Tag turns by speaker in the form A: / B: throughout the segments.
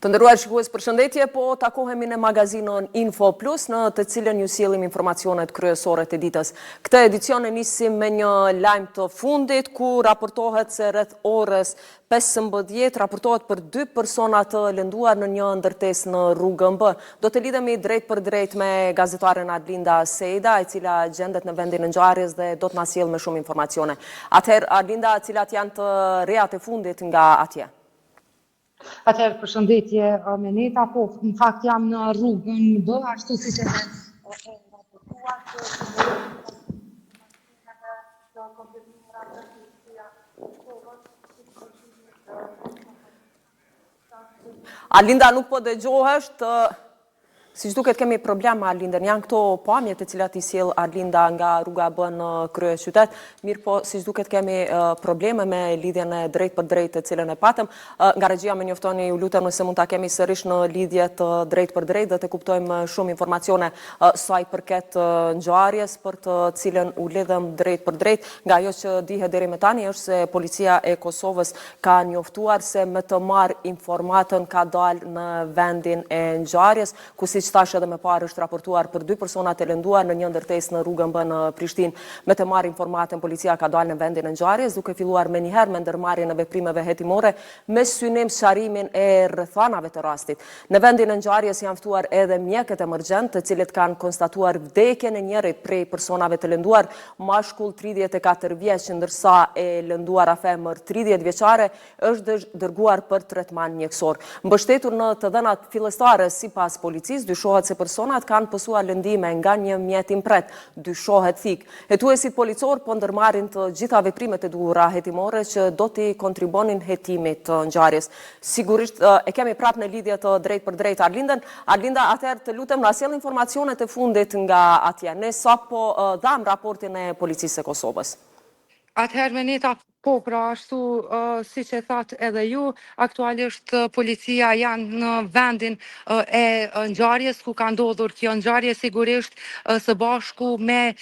A: Të nderuar shikues, përshëndetje, po takohemi në magazinën Info Plus, në të cilën ju sjellim informacionet kryesore të ditës. Këtë edicion e nisim me një lajm të fundit, ku raportohet se rreth orës 15 raportohet për dy persona të lënduar në një ndërtesë në rrugën B. Do të lidhemi drejtpërdrejt me gazetaren Arlinda Sejda, e cila gjendet në vendin e ngjarjes dhe do të na sjellë më shumë informacione. Atëherë, Arlinda, cilat janë të rejat e fundit nga atje?
B: Atëherë, përshëndetje Meneta, po, në fakt jam në rrugën B, ashtu siç edhe e raportuat që të konfirmuara nga policia e Kosovës,
A: Arlinda nuk po dëgjohesh të Siç duket kemi problem me Arlindën. Janë këto pamje të cilat i sjell Arlinda nga rruga B në kryeqytet. Mirëpo, siç duket kemi probleme me lidhjen e drejtpërdrejtë të cilën e patëm. Nga regjia më njoftoni, ju lutem nëse mund ta kemi sërish në lidhje të drejtpërdrejtë dhe të kuptojmë shumë informacione sa i përket ngjarjes për të cilën u lidhëm drejtpërdrejt. Nga ajo që dihet deri më tani është se policia e Kosovës ka njoftuar se me të marrë informatën ka dalë në vendin e ngjarjes, ku siç thashë edhe më parë është raportuar për dy persona të lënduar në një ndërtesë në rrugën B në Prishtinë. Me të marrë informatën, policia ka dalë në vendin e ngjarjes, duke filluar menjëherë me ndërmarrjen e veprimeve hetimore me synim sqarimin e rrethanave të rastit. Në vendin e ngjarjes janë ftuar edhe mjekët emergjentë, të cilët kanë konstatuar vdekjen e njërit prej personave të lënduar, mashkull 34 vjeç, ndërsa e lënduara femër 30 vjeçare është dërguar për tretman mjekësor. Mbështetur në të dhënat fillestare, sipas policisë, dyshohet se personat kanë pësuar lëndime nga një mjet i mprehtë, dyshohet thikë. Hetuesit policorë po ndërmarrin të gjitha veprimet e duhura hetimore që do t'i kontribuonin hetimit të ngjarjes. Sigurisht e kemi prapë në lidhje të drejtpërdrejtë Arlindën. Arlinda, atëherë të lutem na sjell informacionet e fundit nga atje. Ne sapo dhamë raportin e Policisë së Kosovës.
B: Atëherë Meneta, po pra ashtu siç e thatë edhe ju, aktualisht policia janë në vendin e ngjarjes ku ka ndodhur kjo ngjarje sigurisht së bashku me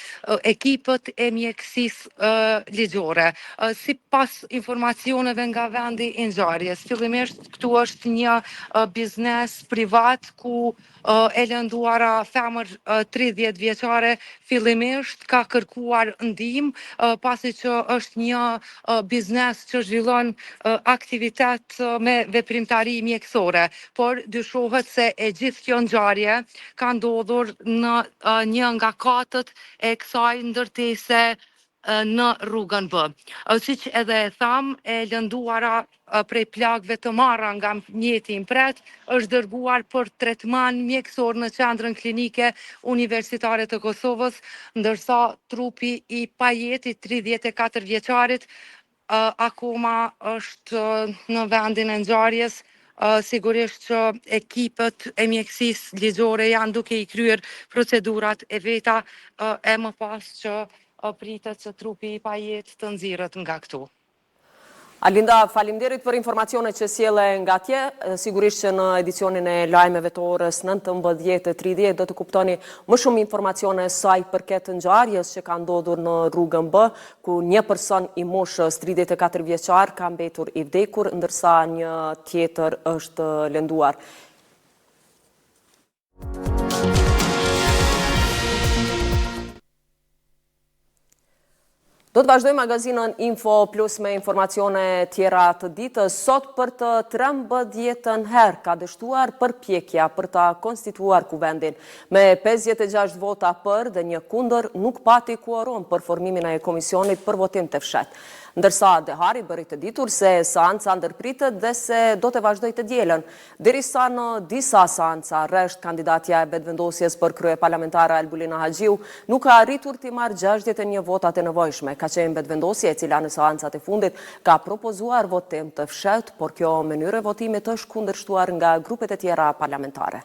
B: ekipët e mjekësisë ligjore. Sipas informacioneve nga vendi i ngjarjes, fillimisht këtu është një biznes privat ku e lënduara femër 30 vjeçare fillimisht ka kërkuar ndihmë pasi që është një biznes që zhvillon aktivitet me veprimtari mjekësore, por dyshohet se e gjithë kjo ngjarje ka ndodhur në një nga katët e kësaj ndërtese në rrugën B. Siç edhe e thamë, e lënduara prej plagëve të marra nga mjeti i mprehtë është dërguar për tretman mjekësor në Qendrën Klinike Universitare të Kosovës, ndërsa trupi i pajetë i 34 vjeçarit akoma është në vendin e ngjarjes. Sigurisht që ekipet e mjekësisë ligjore janë duke i kryer procedurat e veta e më pas që pritet që trupi i pajetë të nxirret nga këtu.
A: Arlinda, faleminderit për informacionet që sjelle nga atje. Sigurisht që në edicionin e lajmeve të orës 19:30 do të kuptoni më shumë informacione sa i përket ngjarjes që ka ndodhur në rrugën B, ku një person i moshës 34 vjeçar ka mbetur i vdekur, ndërsa një tjetër është lënduar. Do të vazhdojmë magazinën Info Plus me informacione tjera të ditës. Sot për të 13-ën herë ka dështuar përpjekja për ta konstituuar kuvendin. Me 56 vota për dhe një kundër nuk pati kuorum për formimin e komisionit për votim të fshehtë. Ndërsa Dehari bëri të ditur se seanca ndërpritet dhe se do të vazhdojë të dielën. Derisa në disa seanca rresht kandidatja e Vetëvendosjes për kryeparlamentare Albulena Haxhiu nuk ka arritur t'i marrë 61 votat e nevojshme. Ka qenë Vetëvendosje e cila në seancat e fundit ka propozuar votim të fshehtë, por kjo mënyrë e votimit është kundërshtuar nga grupet e tjera parlamentare.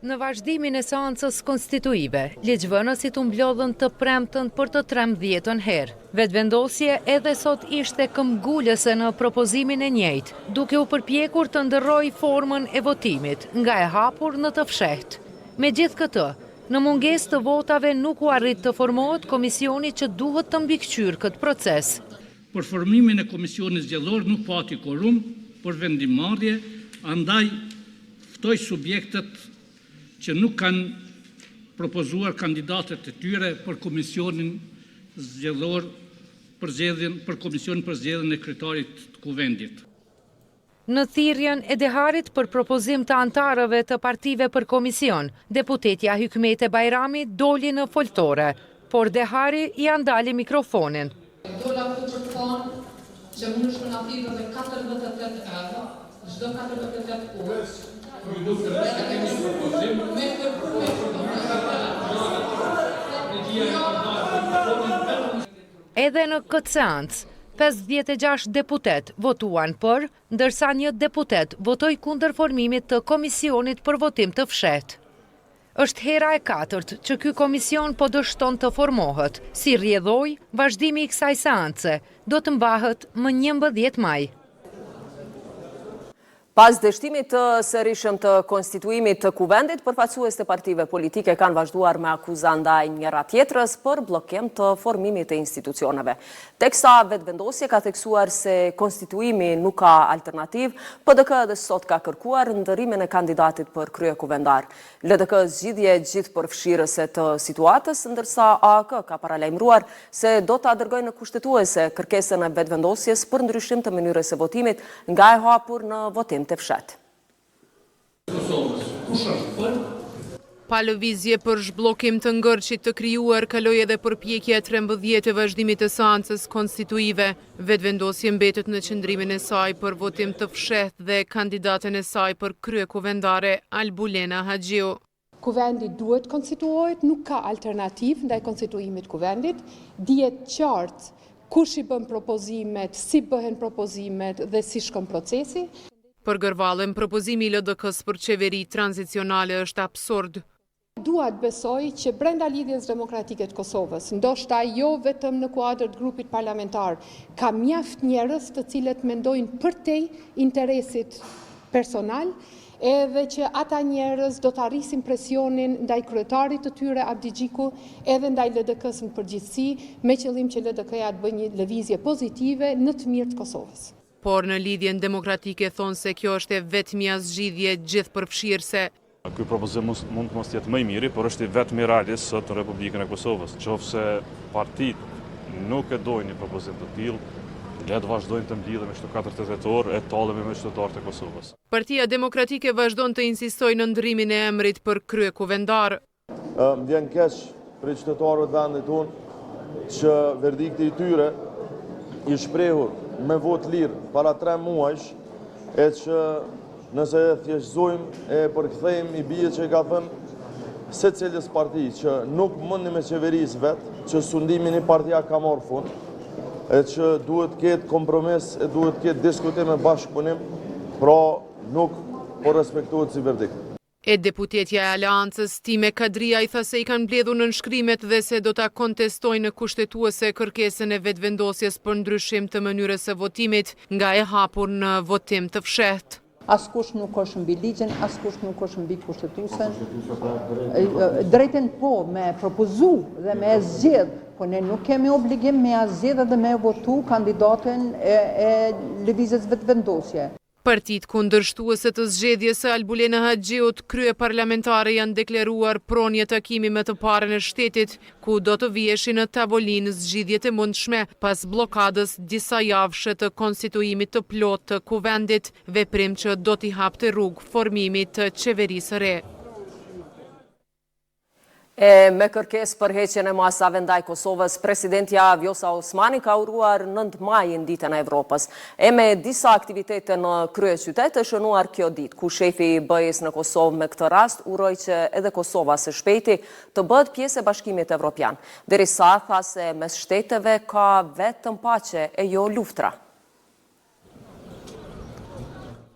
C: Në vazhdimin e seancës konstituive, ligjvënësit u mblodhën të premten për të trembëdhjetën herë. Vetëvendosje edhe sot ishte këmbgulëse në propozimin e njëjtë, duke u përpjekur të ndërrojë formën e votimit, nga e hapur në të fshehtë. Megjithëkëtë, në mungesë të votave nuk u arrit të formohet komisioni që duhet të mbikëqyrë këtë proces.
D: Për formimin e Komisionit Zgjedhor nuk pati kuorum për vendimmarrje, andaj ftoj subjektet që nuk kanë propozuar kandidatët e tyre për Komisionin Zgjedhor për zgjedhjen për Komisionin për zgjedhjen e kryetarit të Kuvendit.
C: Në thirrjen e Deharit për propozim të anëtarëve të partive për komision, deputetja Hykmete Bajrami doli në foltore, por Dehari ia ndali mikrofonin.
E: Dola këtu për të thanë që mundesh me na thirrë edhe 48 euro, çdo 48 orë. Me kërku me
C: Edhe në këtë seancë, 56 deputetë votuan për, ndërsa një deputet votoi kundër formimit të komisionit për votim të fshehtë. Është hera e katërt që ky komision po dështon të formohet. Si rrjedhojë, vazhdimi i kësaj seance do të mbahet më 11 maj.
A: Pas dështimit të sërishëm të konstituimit të Kuvendit, përfaqësues të partive politike kanë vazhduar me akuza ndaj njëra-tjetrës për bllokim të formimit të institucioneve. Teksa Vetëvendosje ka theksuar se konstituimi nuk ka alternativë, PDK edhe sot ka kërkuar ndërrimin e kandidatit për kryekuvendar. LDK zgjidhje gjithëpërfshirëse të situatës, ndërsa AAK ka paralajmëruar se do ta dërgojë në Kushtetuese kërkesën e Vetëvendosjes për ndryshim të mënyrës së votimit nga e hapur në votim të fshehtë.
E: Pa lëvizje për zhbllokim të ngërçit të krijuar, kaloi edhe përpjekja e 13 e vazhdimit të seancës konstituive. Vetëvendosje mbetet në qëndrimin e saj për votim të fshehtë dhe kandidaten e saj për kryekuvendare Albulena Haxhiu.
F: Kuvendi duhet konstituohet, nuk ka alternativë ndaj konstituimit kuvendit, dihet qartë kush i bën propozimet, si bëhen propozimet dhe si shkon procesi.
E: Për Gërvallën, propozimi i LDK-së për qeveri tranzicionale është absurd.
F: Dua të besoj që brenda Lidhjes Demokratike të Kosovës, ndoshta jo vetëm në kuadër të grupit parlamentar, ka mjaft njerëz të cilët mendojnë përtej interesit personal, edhe që ata njerëz do ta rrisin presionin ndaj kryetarit të tyre Abdixhiku edhe ndaj LDK-së në përgjithësi, me qëllim që LDK-ja të bëjë një lëvizje pozitive në të mirë të Kosovës.
E: Por në Lidhjen Demokratike thonë se kjo është e vetmja zgjidhje gjithëpërfshirëse.
G: Ky propozim mund të mos jetë më i miri, por është i vetmi realist sot në Republikën e Kosovës. Në qoftë se partitë nuk e dojnë një propozim të tillë, le të vazhdojnë të mblidhemi kështu 48 orë e tallemi me qytetarët e Kosovës.
E: Partia Demokratike vazhdon të insistojë në ndërrimin e emrit për kryekuvendar.
H: Më vjen keq prej qytetarëve të vendit tonë që verdikti i tyre i shprehur me votë lirë para 3 muajsh e që nëse e thjeshtëzojmë e përkthejmë i bie që i ka thënë secilës parti që nuk mundni me qeveris vetë, që sundimi njëpartiak ka marrë fund, e që duhet ketë kompromis e duhet ketë diskutim e bashkëpunim, pra nuk po respektohet si verdikt.
E: E deputetja e Aleancës, Time Kadrijaj tha se i kanë mbledhur nënshkrimet dhe se do ta kontestojnë në Kushtetuese kërkesën e Vetëvendosjes për ndryshim të mënyrës së votimit nga e hapur në votim të fshehtë.
I: Askush nuk është mbi ligjin, askush nuk është mbi Kushtetuesen. Drejtën po me propozu dhe me e zgjedh, po ne nuk kemi obligim me ja zgjedh edhe me votu kandidatin e Lëvizjes Vetëvendosje.
E: Partitë kundërshtuese të zgjedhjes së Albulena Haxhiut kryeparlamentare janë deklaruar pro një takimi me të parën e shtetit, ku do të viheshin në tavolinë zgjidhjet e mundshme pas bllokadës disa javëshe të konstituimit të plotë të Kuvendit, veprim që do t'i hapte rrugë formimit të qeverisë së re.
A: E me kërkesë për heqjen e masave ndaj Kosovës, presidentja Vjosa Osmani ka uruar 9 majin ditën e Evropës. E me disa aktivitete në kryeqytet e shënuar kjo ditë, ku shefi i BE-së në Kosovë me këtë rast uroi që edhe Kosova së shpejti të bëhet pjesë e Bashkimit Evropian. Derisa tha se mes shteteve ka vetëm paqe e jo luftra.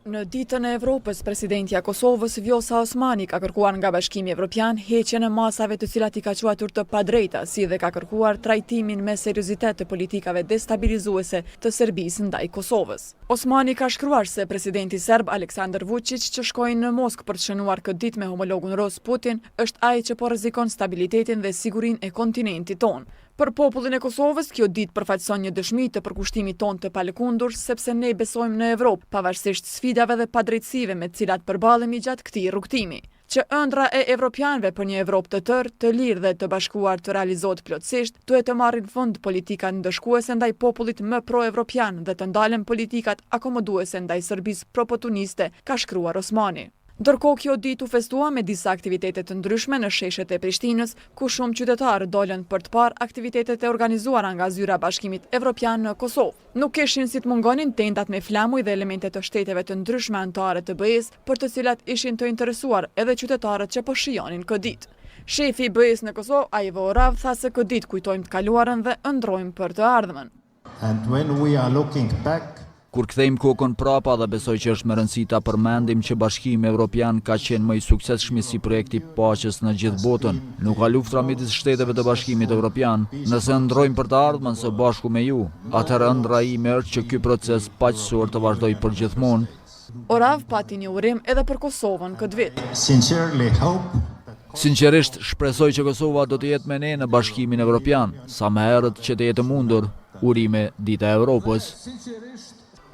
J: Në Ditën e Evropës, presidentja e Kosovës, Vjosa Osmani ka kërkuar nga Bashkimi Evropian heqjen e masave të cilat i ka quajtur të padrejta, si dhe ka kërkuar trajtimin me seriozitet të politikave destabilizuese të Serbisë ndaj Kosovës. Osmani ka shkruar se presidenti serb Aleksandar Vuçiq që shkoi në Moskë për të shënuar këtë ditë me homologun rus Putin, është ai që po rrezikon stabilitetin dhe sigurinë e kontinentit tonë. Për popullin e Kosovës, kjo ditë përfaqëson një dëshmi të përkushtimit tonë të palëkundur, sepse ne besojmë në Evropë, pavarësisht sfidave dhe padrejtësive me të cilat përballemi gjatë këtij rrugëtimi. Që ëndrra e evropianëve për një Evropë të tërë, të lirë dhe të bashkuar të realizohet plotësisht, duhet të marrin fund politikat ndëshkuese ndaj popullit më pro-evropian dhe të ndalen politikat akomoduese ndaj Serbisë propotuniste, ka shkruar Osmani. Ndërkohë kjo ditë u festua me disa aktivitete të ndryshme në sheshet e Prishtinës, ku shumë qytetarë dolën për të parë aktivitetet e organizuara nga Zyra e Bashkimit Evropian në Kosovë. Nuk kishin si të mungonin tendat me flamuj dhe elemente të shteteve të ndryshme anëtare të BE-së, për të cilat ishin të interesuar edhe qytetarët që po shijonin këtë ditë. Shefi i BE-së në Kosovë, Aivo Orav, tha se këtë ditë kujtojmë të kaluarën dhe ëndërrojmë për të ardhmen.
K: And when we are looking back.
L: Kur kthejmë kokën prapa dhe besoj që është me rëndësi ta përmendim që Bashkimi Evropian ka qenë më i suksesshmi si projekt i paqes në gjithë botën. Nuk ka luftra midis shteteve të Bashkimit Evropian. Nëse ëndërrojmë për të ardhmen së bashku me ju, atëherë ëndrra ime është që ky proces paqësor të vazhdojë përgjithmonë.
J: Orav pati një urim edhe për Kosovën këtë vit.
K: Sincerely hope
L: Sinqerisht, shpresoj që Kosova do të jetë me ne në Bashkimin Evropian, sa më herët që të jetë e mundur. Urime Dita e Evropës.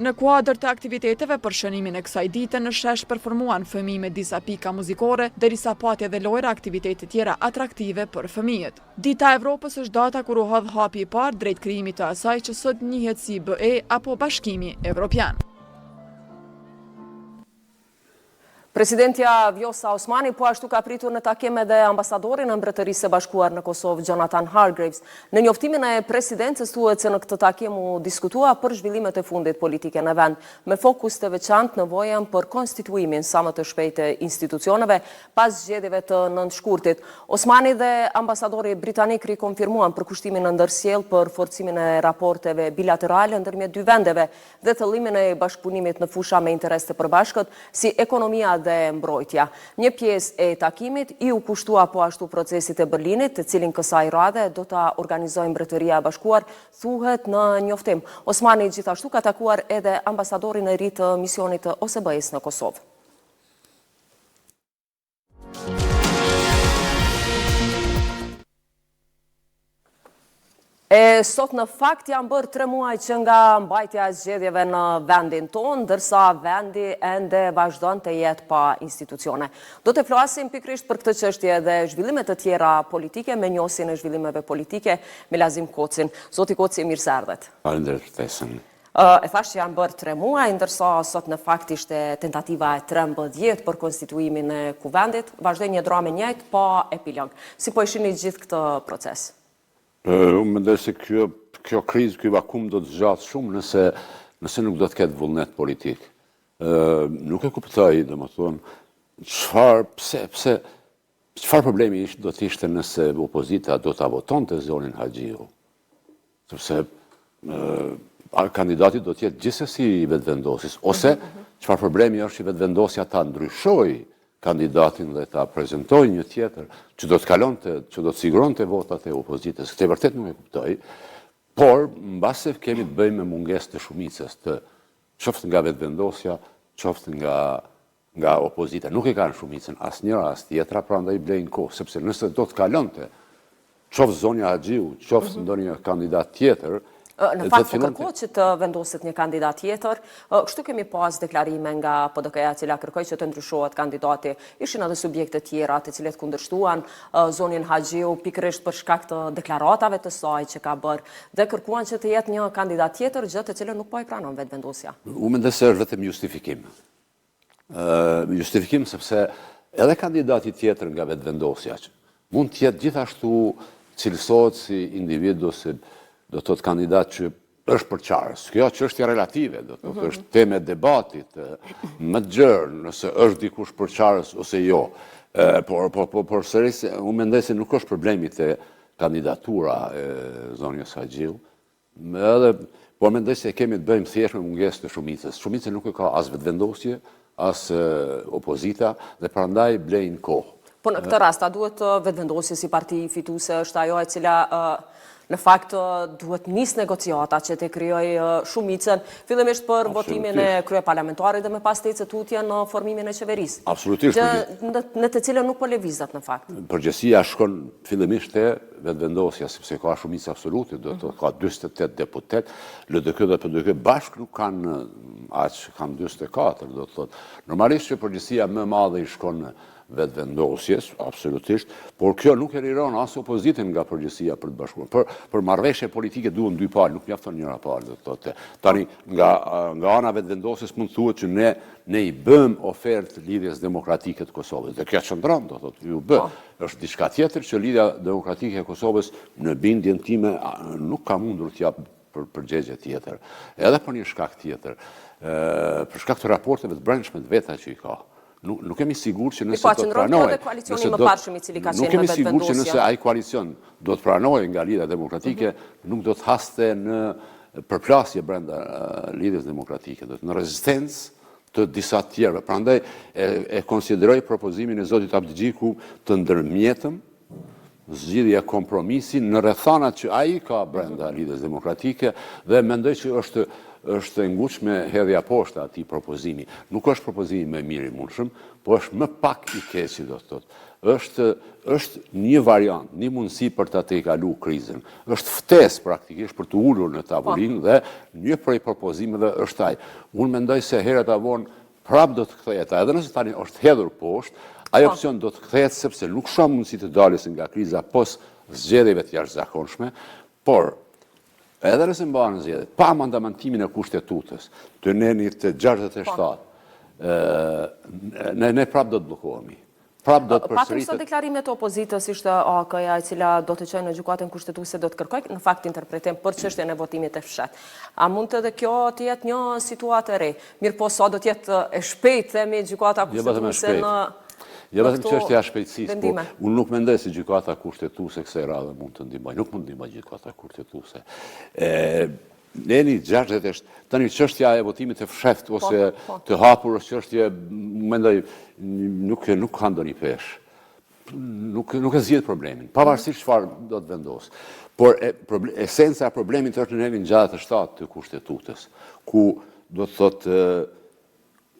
J: Në kuadër të aktiviteteve për shënimin e kësaj dite në shesh performuan fëmijë me disa pika muzikore, derisa pati edhe lojra aktivitete tjera atraktive për fëmijët. Dita e Evropës është data kur u hodh hapi i parë drejt krijimit të asaj që sot njihet si BE apo Bashkimi Evropian.
A: Presidentja Vjosa Osmani po ashtu ka pritur në takim edhe ambasadorin e Mbretërisë së Bashkuar në Kosovë, Jonathan Hargreaves. Në njoftimin e presidencës thuhet se në këtë takim u diskutua për zhvillimet e fundit politike në vend, me fokus të veçantë nevojën për konstituimin sa më të shpejtë të institucioneve pas zgjedhjeve të 9 shkurtit. Osmani dhe ambasadori britanik rikonfirmuan përkushtimin e ndërsjellë për forcimin e raporteve bilaterale ndërmjet dy vendeve, dhe thellimin e bashkëpunimit në fusha me interes të përbashkët, si ekonomia dhe mbrojtja. Një pjesë e takimit iu kushtua po ashtu procesit të Berlinit, të cilin kësaj radhe do ta organizojë Mbretëria e Bashkuar, thuhet në njoftim. Osmani gjithashtu ka takuar edhe ambasadorin e ri të misionit të OSBE-së në Kosovë. E sot në fakt janë bërë tre muaj që nga mbajtja e zgjedhjeve në vendin tonë, ndërsa vendi ende vazhdon të jetë pa institucione. Do të flasim pikërisht për këtë çështje dhe zhvillime të tjera politike me njohësin e zhvillimeve politike, Milazim Kocin. Zoti Koci, mirë se erdhët.
M: Faleminderit për ftesën.
A: E thashë që janë bërë tre muaj, ndërsa sot në fakt ishte tentativa e 13 për konstituimin e kuvendit, vazhdoi një dramë e njëjtë pa epilog. Si po e shihni gjithë këtë proces?
M: Unë mendoj se kjo, kjo krizë, ky vakum do të zgjatë shumë nëse, nëse nuk do të ketë vullnet politik. Nuk e kuptoj, domethënë, çfarë, pse, pse, çfarë problemi do të ishte nëse opozita do ta votonte zonjën Haxhiu? Sepse kandidati do të jetë gjithsesi i Vetëvendosjes, ose mhm. çfarë problemi është që Vetëvendosja ta ndryshojë kandidatin dhe ta prezentojë një tjetër që do të kalonte, që do të siguronte votat e opozitës. Këtë vërtet nuk e kuptoj, por mbase kemi të bëjmë me mungesë të shumicës, të qoftë nga Vetëvendosja, qoftë nga nga opozita. Nuk e kanë shumicën as njëra as tjetra, prandaj blejnë kohë, sepse nëse do të kalonte, qoftë zonja Haxhiu, qoftë mhm. ndonjë kandidat tjetër,
A: Në fakt, po kërkohet që të vendoset një kandidat tjetër, kështu kemi pas deklarime nga PDK-ja e cila kërkoi që të ndryshohet kandidati. Ishin edhe subjekte tjera të cilët kundërshtuan zonjën Haxhiu pikërisht për shkak të deklaratave të saj që ka bërë dhe kërkuan që të jetë një kandidat tjetër, gjë të cilën nuk po e pranon Vetëvendosja.
M: Unë mendoj se është vetëm justifikim. Justifikim sepse edhe kandidati tjetër nga Vetëvendosja, që mund të jetë gjithashtu cilësohet si individ ose do të thotë kandidat që është përçarës. Kjo çështje relative, do të thotë mhm. është temë e debatit më të gjerë, nëse është dikush përçarës ose jo. Por por por por sërish unë mendoj se nuk është problemi te kandidatura e zonjës Haxhiu, Edhe, por mendoj se kemi të bëjmë thjesht me mungesë të shumicës. Shumicën nuk e ka as Vetëvendosje, as opozita dhe prandaj blejnë kohë.
A: Po në këtë rast, a duhet Vetëvendosje si parti fituese është ajo e cila Në fakt, duhet nis negociata që të krijojë shumicën, fillimisht për votimin e kryeparlamentarit dhe më pas të ecet tutje në formimin e qeverisë.
M: Absolutisht.
A: Gjë në të cilën nuk po lëvizet në fakt.
M: Përgjegjësia shkon fillimisht te Vetëvendosja, sepse ka shumicë absolute, do të thotë ka 48 deputetë, LDK dhe PDK bashkë nuk kanë aq, kanë 44, do të thotë. Normalisht që përgjegjësia më e madhe i shkon Vetëvendosjes, absolutisht, por kjo nuk e liron as opozitën nga përgjegjësia për të bashkuar. Për, për marrëveshje politike duhen dy palë, nuk mjafton njëra palë, do të thotë. Tani, nga, nga ana e Vetëvendosjes mund të thuhet që ne, ne i bëmë ofertë Lidhjes Demokratike të Kosovës. Dhe kjo qëndron, do të thotë, ju bë. Po. Është diçka tjetër që Lidhja Demokratike e Kosovës në bindjen time nuk ka mundur të japë për përgjigje tjetër. Edhe për një shkak tjetër, për shkak të raporteve të brendshme të veta që i ka. Nuk, nuk jam i sigurt që nëse po, do të
A: pranohej, nëse do
M: nuk jam i sigurt që nëse ai koalicion do të pranohej nga Lidhja Demokratike, mhm. nuk do të haste në përplasje brenda Lidhjes Demokratike, do të në rezistencë të disa të tjerëve. Prandaj e, e konsideroj propozimin e zotit Abdixhiku të ndërmjetëm, zgjidhje kompromisi në rrethanat që ai ka brenda Lidhjes Demokratike dhe mendoj që është është e ngutshme hedhja poshtë atij propozimi. Nuk është propozimi më i mirë i mundshëm, po është më pak i keqi do të thotë. Është është një variant, një mundësi për ta tejkalu krizën. Është ftesë praktikisht për t'u ulur në tavolinë po. dhe një prej propozimeve është ai. Unë mendoj se herët a vonë prapë do të kthehet, edhe nëse tani është hedhur poshtë, ai po. opsion do të kthehet sepse nuk shoh mundësi të daljes nga kriza pos zgjedhjeve të jashtëzakonshme, por edhe nëse mbahen zgjedhjet, pa amandamentimin e kushtetutës, të nenit të 67, po. ne, ne prapë do të bllokohemi. Prapë do të
A: përsëritet. Patëm sot deklarime të opozitës ishte AAK-ja e cila do të çojë në gjykatën kushtetuese do të kërkojë në fakt interpretim për çështjen e votimit të fshehtë. A mund edhe kjo të jetë një situatë e re? Mirëpo sa do të jetë e shpejtë themi gjykata jo kushtetuese në
M: Jo vetëm çështja e shpejtësisë, po unë nuk mendoj se gjykata kushtetuese kësaj radhe mund të ndihmojë. Nuk mund të ndihmojë gjykata kushtetuese. Ë Neni 67, tani çështja e votimit të fshehtë po, ose po. të hapur është çështje, mendoj, nuk nuk ka ndonjë peshë. Nuk nuk e zgjidh problemin, pavarësisht çfarë do të vendosë. Por e, esenca e problemit është në nenin 67 të Kushtetutës, ku do të thotë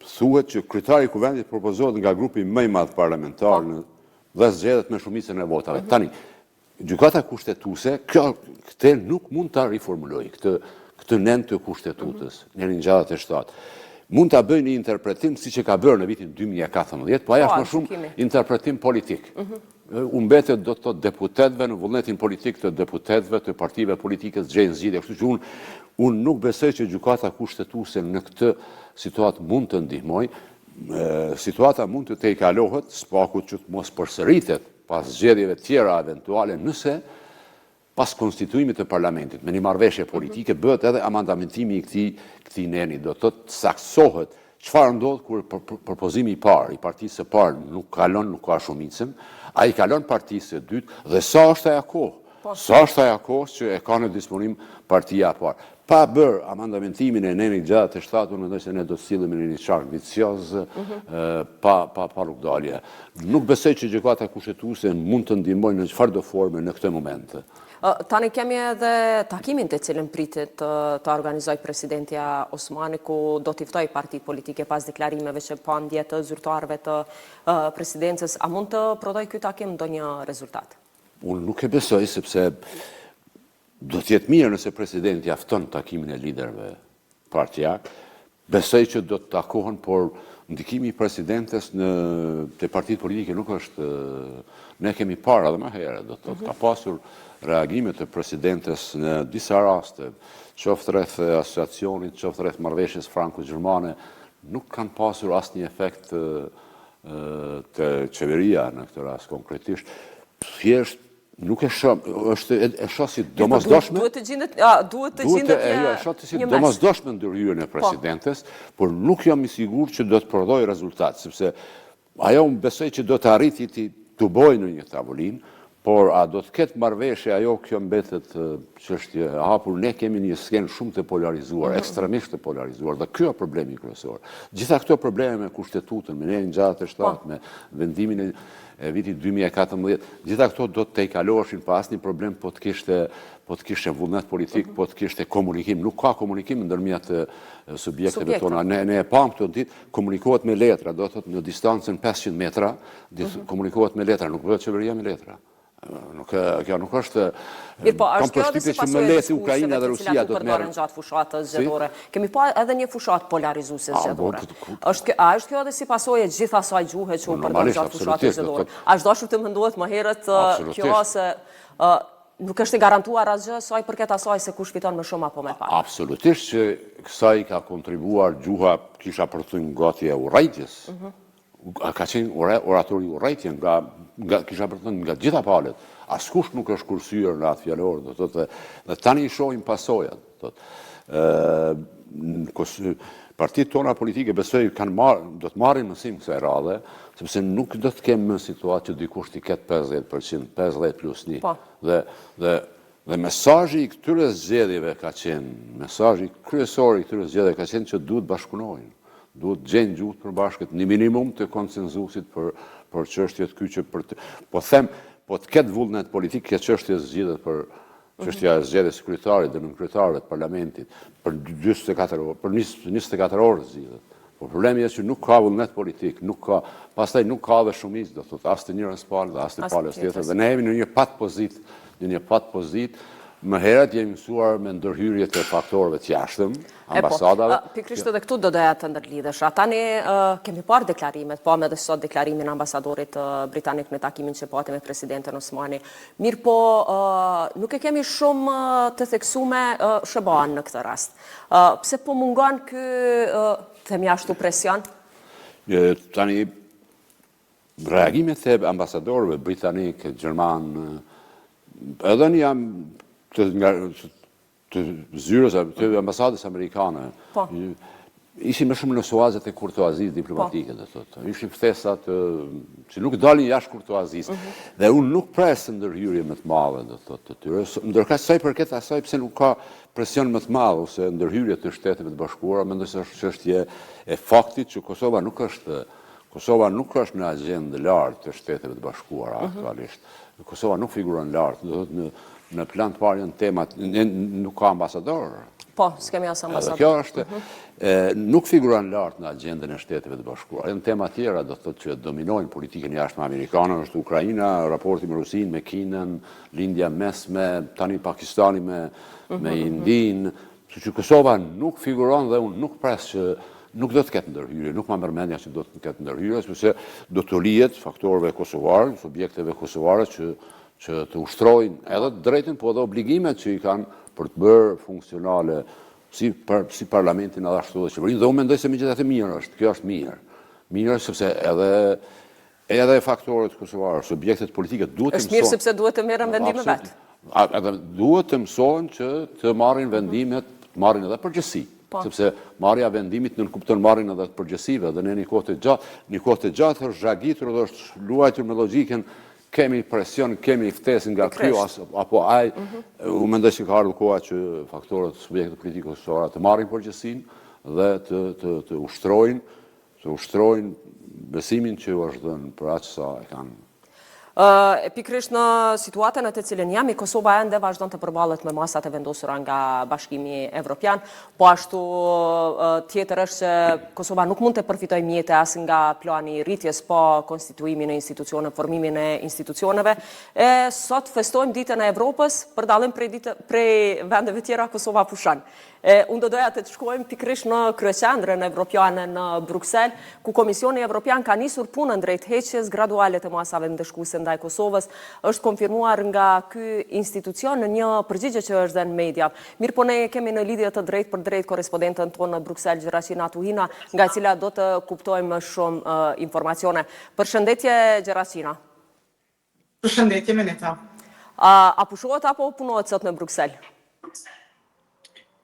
M: thuhet që kryetari i Kuvendit propozohet nga grupi më i madh parlamentar po. në dhe zgjedhet me shumicën e votave. Mhm. Tani, Gjykata Kushtetuese, kjo këtë nuk mund ta riformulojë këtë këtë nen të Kushtetutës, mhm. nenin 67. Mund ta bëjë një interpretim siç e ka bërë në vitin 2014, po ai është po, më shumë interpretim politik. Mhm. U mbetet do të thotë deputetëve në vullnetin politik të deputetëve të partive politike të gjejnë zgjidhje. Kështu që unë unë nuk besoj që Gjykata Kushtetuese në këtë situatë mund të ndihmojë. Situata mund të tejkalohet, së paku që të mos përsëritet pas zgjedhjeve tjera eventuale, nëse pas konstituimit të parlamentit, me një marrëveshje politike, bëhet edhe amandamentimi i këtij, këtij neni, do të thotë saktësohet çfarë ndodh kur propozimi i parë, i partisë së parë nuk kalon, nuk ka shumicën, ai kalon partisë së dytë dhe sa është ajo kohë? Po. Sa është ajo kohë që e ka në disponim partia e parë? Pa bërë amandamentimin e nenit 67, unë mendoj se ne do të sillemi në një qark vicioz, mhm. pa, pa, pa rrugëdalje. Nuk besoj që gjykata kushtetuese mund të ndihmojë në çfarëdo forme në këtë
A: moment. Tani kemi edhe takimin të cilin pritet të organizojë presidentja Osmani, ku do t'i ftojë partitë politike pas deklarimeve që pamë dje të zyrtarëve të presidencës. A mund të prodhojë ky takim ndonjë rezultat?
M: Unë nuk e besoj, sepse do të jetë mirë nëse presidentja fton takimin e liderëve partiak. Besoj që do të takohen, por ndikimi i presidentes në te partitë politike nuk është ne kemi parë edhe më herët, do të thotë mhm. ka pasur reagime të presidentes në disa raste, qoftë rreth asociacionit, qoftë rreth marrëveshjes franko-gjermane, nuk kanë pasur asnjë efekt te qeveria në këtë rast konkretisht, thjesht nuk e shoh, është e shoh si
A: po, domosdoshme. Duhet të gjindet, a, duhet të gjindet një
M: jo, e shoh si domosdoshme ndërhyrjen e po. presidentes, por nuk jam i sigurt që do të prodhojë rezultat, sepse ajo unë besoj që do të arrijë t'i tubojë në një tavolinë, Por a do të ketë marrëveshje ajo kjo mbetet çështje e hapur. Ne kemi një skenë shumë të polarizuar, mhm. ekstremisht të polarizuar dhe ky është problemi kryesor. Gjitha këto probleme me kushtetutën, me nenin 67, po. me vendimin e e vitit 2014, gjitha këto do të tejkaloheshin pa asnjë problem po të kishte po të kishte vullnet politik, mhm. po të kishte komunikim. Nuk ka komunikim ndërmjet subjekteve tona. Ne ne e pamë këto ditë, komunikohet me letra, do të thotë në distancën 500 metra, mhm. komunikohet me letra, nuk bëhet qeveria me letra. Nuk, kjo nuk është...
A: Mirëpo, është kjo edhe si pasojë e diskurseve të cilat u përdorën gjatë fushatës zgjedhore. Kemi pa edhe një fushatë polarizuese zgjedhore. Është a është kjo edhe si pasojë e gjithë asaj gjuhe që u përdor gjatë fushatës zgjedhore? A është dashur të mendohet më herët kjo se Nuk është e garantuar asgjë sa i përket asaj se kush fiton më shumë apo më
M: pak. Absolutisht që kësaj ka kontribuar gjuha, kisha për të thënë gati e urrejtjes. Mhm. Ka qenë oratori urrejtje nga, nga kisha për të thënë nga gjitha palët. Askush nuk është kursyer në atë fjalor, do të thotë, dhe tani i shohim pasojat, do të thotë. Ë partitë tona politike besoj kanë marrë, do të marrin mësim kësaj radhe, sepse nuk do të kemi më situatë që dikush t'i ketë 50%, 50 plus 1. Po. Dhe, dhe, dhe mesazhi i këtyre zgjedhjeve ka qenë, mesazhi kryesor i këtyre zgjedhjeve ka qenë që duhet bashkëpunojnë, duhet gjejnë gjuhë të përbashkët, një minimum të konsenzusit për, për çështjet kyçe, për të, po them, po të ketë vullnet politik, kjo çështje zgjidhet për Çështja e zgjedhjes së kryetarit dhe nënkryetarëve të parlamentit për 44 orë, për 24 orë zgjidhet. Por problemi është që nuk ka vullnet politik, nuk ka, pastaj nuk ka dhe shumicë, do thotë as të njërës palë dhe as të palës tjetër. Dhe ne jemi në një pat pozitë, në një pat pozitë, më herët jemi mësuar me ndërhyrjet e faktorëve të jashtëm,
A: po, ambasadave. Pikërisht edhe këtu do doja të ndërlidhesha. Tani kemi parë deklarimet, pamë edhe sot deklarimin e ambasadorit britanik në takimin që pati me presidenten Osmani. Mirëpo, nuk e kemi shumë të theksume SHBA-në në këtë rast. Pse po mungon ky, themi ashtu, presion?
M: Tani, reagimet e ambasadorëve britanikë, gjermanë, edhe një jam të nga të zyrës, të ambasadës amerikane, po. ishin më shumë në suazat e kurtoazisë diplomatike, po. do thotë. Ishin ftesa të, që nuk dalin jashtë kurtoazisë. Mhm. Dhe unë nuk pres ndërhyrje më të madhe, do thotë, të tyre. Ndërkaq sa i përket asaj pse nuk ka presion më të madh ose ndërhyrje të Shteteve të Bashkuara, mendoj se është çështje e faktit që Kosova nuk është Kosova nuk është në agjendë lartë të Shteteve të Bashkuara mhm. aktualisht. Kosova nuk figuron lart, do thotë në në plan të parë janë temat, nuk ka ambasador.
A: Po, s'kemi as ambasador.
M: Edhe kjo është, mhm. nuk figuron lart në agjendën e Shteteve të Bashkuara. Janë tema tjera, do të thotë që dominojnë politikën e jashtme amerikane, është Ukraina, raporti me Rusinë, me Kinën, Lindja e Mesme, tani Pakistani me me mhm, mhm. Indinë, Kështu që Kosova nuk figuron dhe unë nuk pres që nuk do të ketë ndërhyrje, nuk ma merr mendja që do të ketë ndërhyrje, sepse do t'u lihet faktorëve kosovarë, subjekteve kosovare që që të ushtrojnë edhe të drejtën, po edhe obligimet që i kanë për të bërë funksionale si, për, si parlamentin edhe ashtu dhe qeverinë, dhe unë mendoj se megjithatë mirë është, kjo është mirë. Mirë është sepse edhe Edhe faktorët kosovarë, subjektet politike
A: duhet të mësohen. Është mirë sepse duhet të merren vendime
M: vetë. Edhe duhet të mësohen që të marrin vendimet, të marrin edhe përgjegjësi. Po. Sepse marrja e vendimit nënkupton marrjen edhe të përgjegjësive dhe në një kohë të gjatë, një kohë të gjatë është zhagitur dhe është luajtur me logjikën kemi presion, kemi ftesë nga ky apo ai. Mhm. Unë mendoj se ka ardhur koha që faktorët, subjektet politike kosovare të marrin përgjegjësinë dhe të të të ushtrojnë Të ushtrojnë besimin që u është dhënë për aq sa e kanë.
A: E pikërisht në situatën në të cilën jemi, Kosova ende vazhdon të përballet me masat e vendosura nga Bashkimi Evropian. Po ashtu tjetër është se Kosova nuk mund të përfitojë mjete as nga plani i rritjes pa konstituimin e institucioneve, formimin e institucioneve. E sot festojmë ditën e Evropës, për dallim prej ditë prej vendeve tjera Kosova pushon. E, unë do doja të shkojmë pikërisht në kryeqendrën evropiane në Bruksel, ku Komisioni Evropian ka nisur punën drejt heqjes graduale të masave ndëshkuese ndaj Kosovës, është konfirmuar nga ky institucion në një përgjigje që është dhënë mediave. Mirëpo ne kemi në lidhje të drejtpërdrejtë korrespondenten tonë në Bruksel, Gjeraqina Tuhina, nga e cila do të kuptojmë më shumë informacione. Përshëndetje Gjeraqina.
N: Përshëndetje Meneta.
A: A, a pushohet apo punohet sot në Bruksel?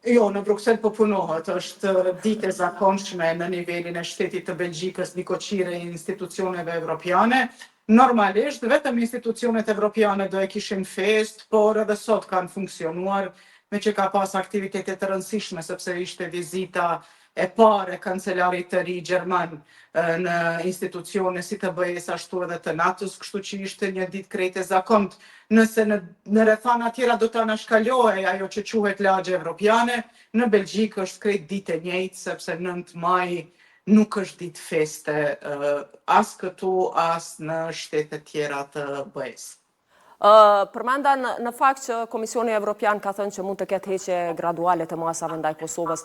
N: Jo, në Bruksel po punohet, është ditë e zakonshme në nivelin e shtetit të Belgjikës, nikoqire e institucioneve evropiane. Normalisht, vetëm institucionet evropiane do e kishin festë, por edhe sot kanë funksionuar, meqë ka pas aktivitete të rëndësishme, sepse ishte vizita e parë e kancelarit të ri gjerman në institucione si të BE-së ashtu edhe të NATO-s, kështu që ishte një ditë krejt e zakontë. Nëse në në rrethana tjera do të anashkalohej ajo që quhet lagje evropiane, në Belgjikë është krejt ditë e njëjtë, sepse 9 maji nuk është ditë feste as këtu as në shtetet tjera të BE-së.
A: Përmenda në fakt që Komisioni Evropian ka thënë që mund të ketë heqje graduale të masave ndaj Kosovës.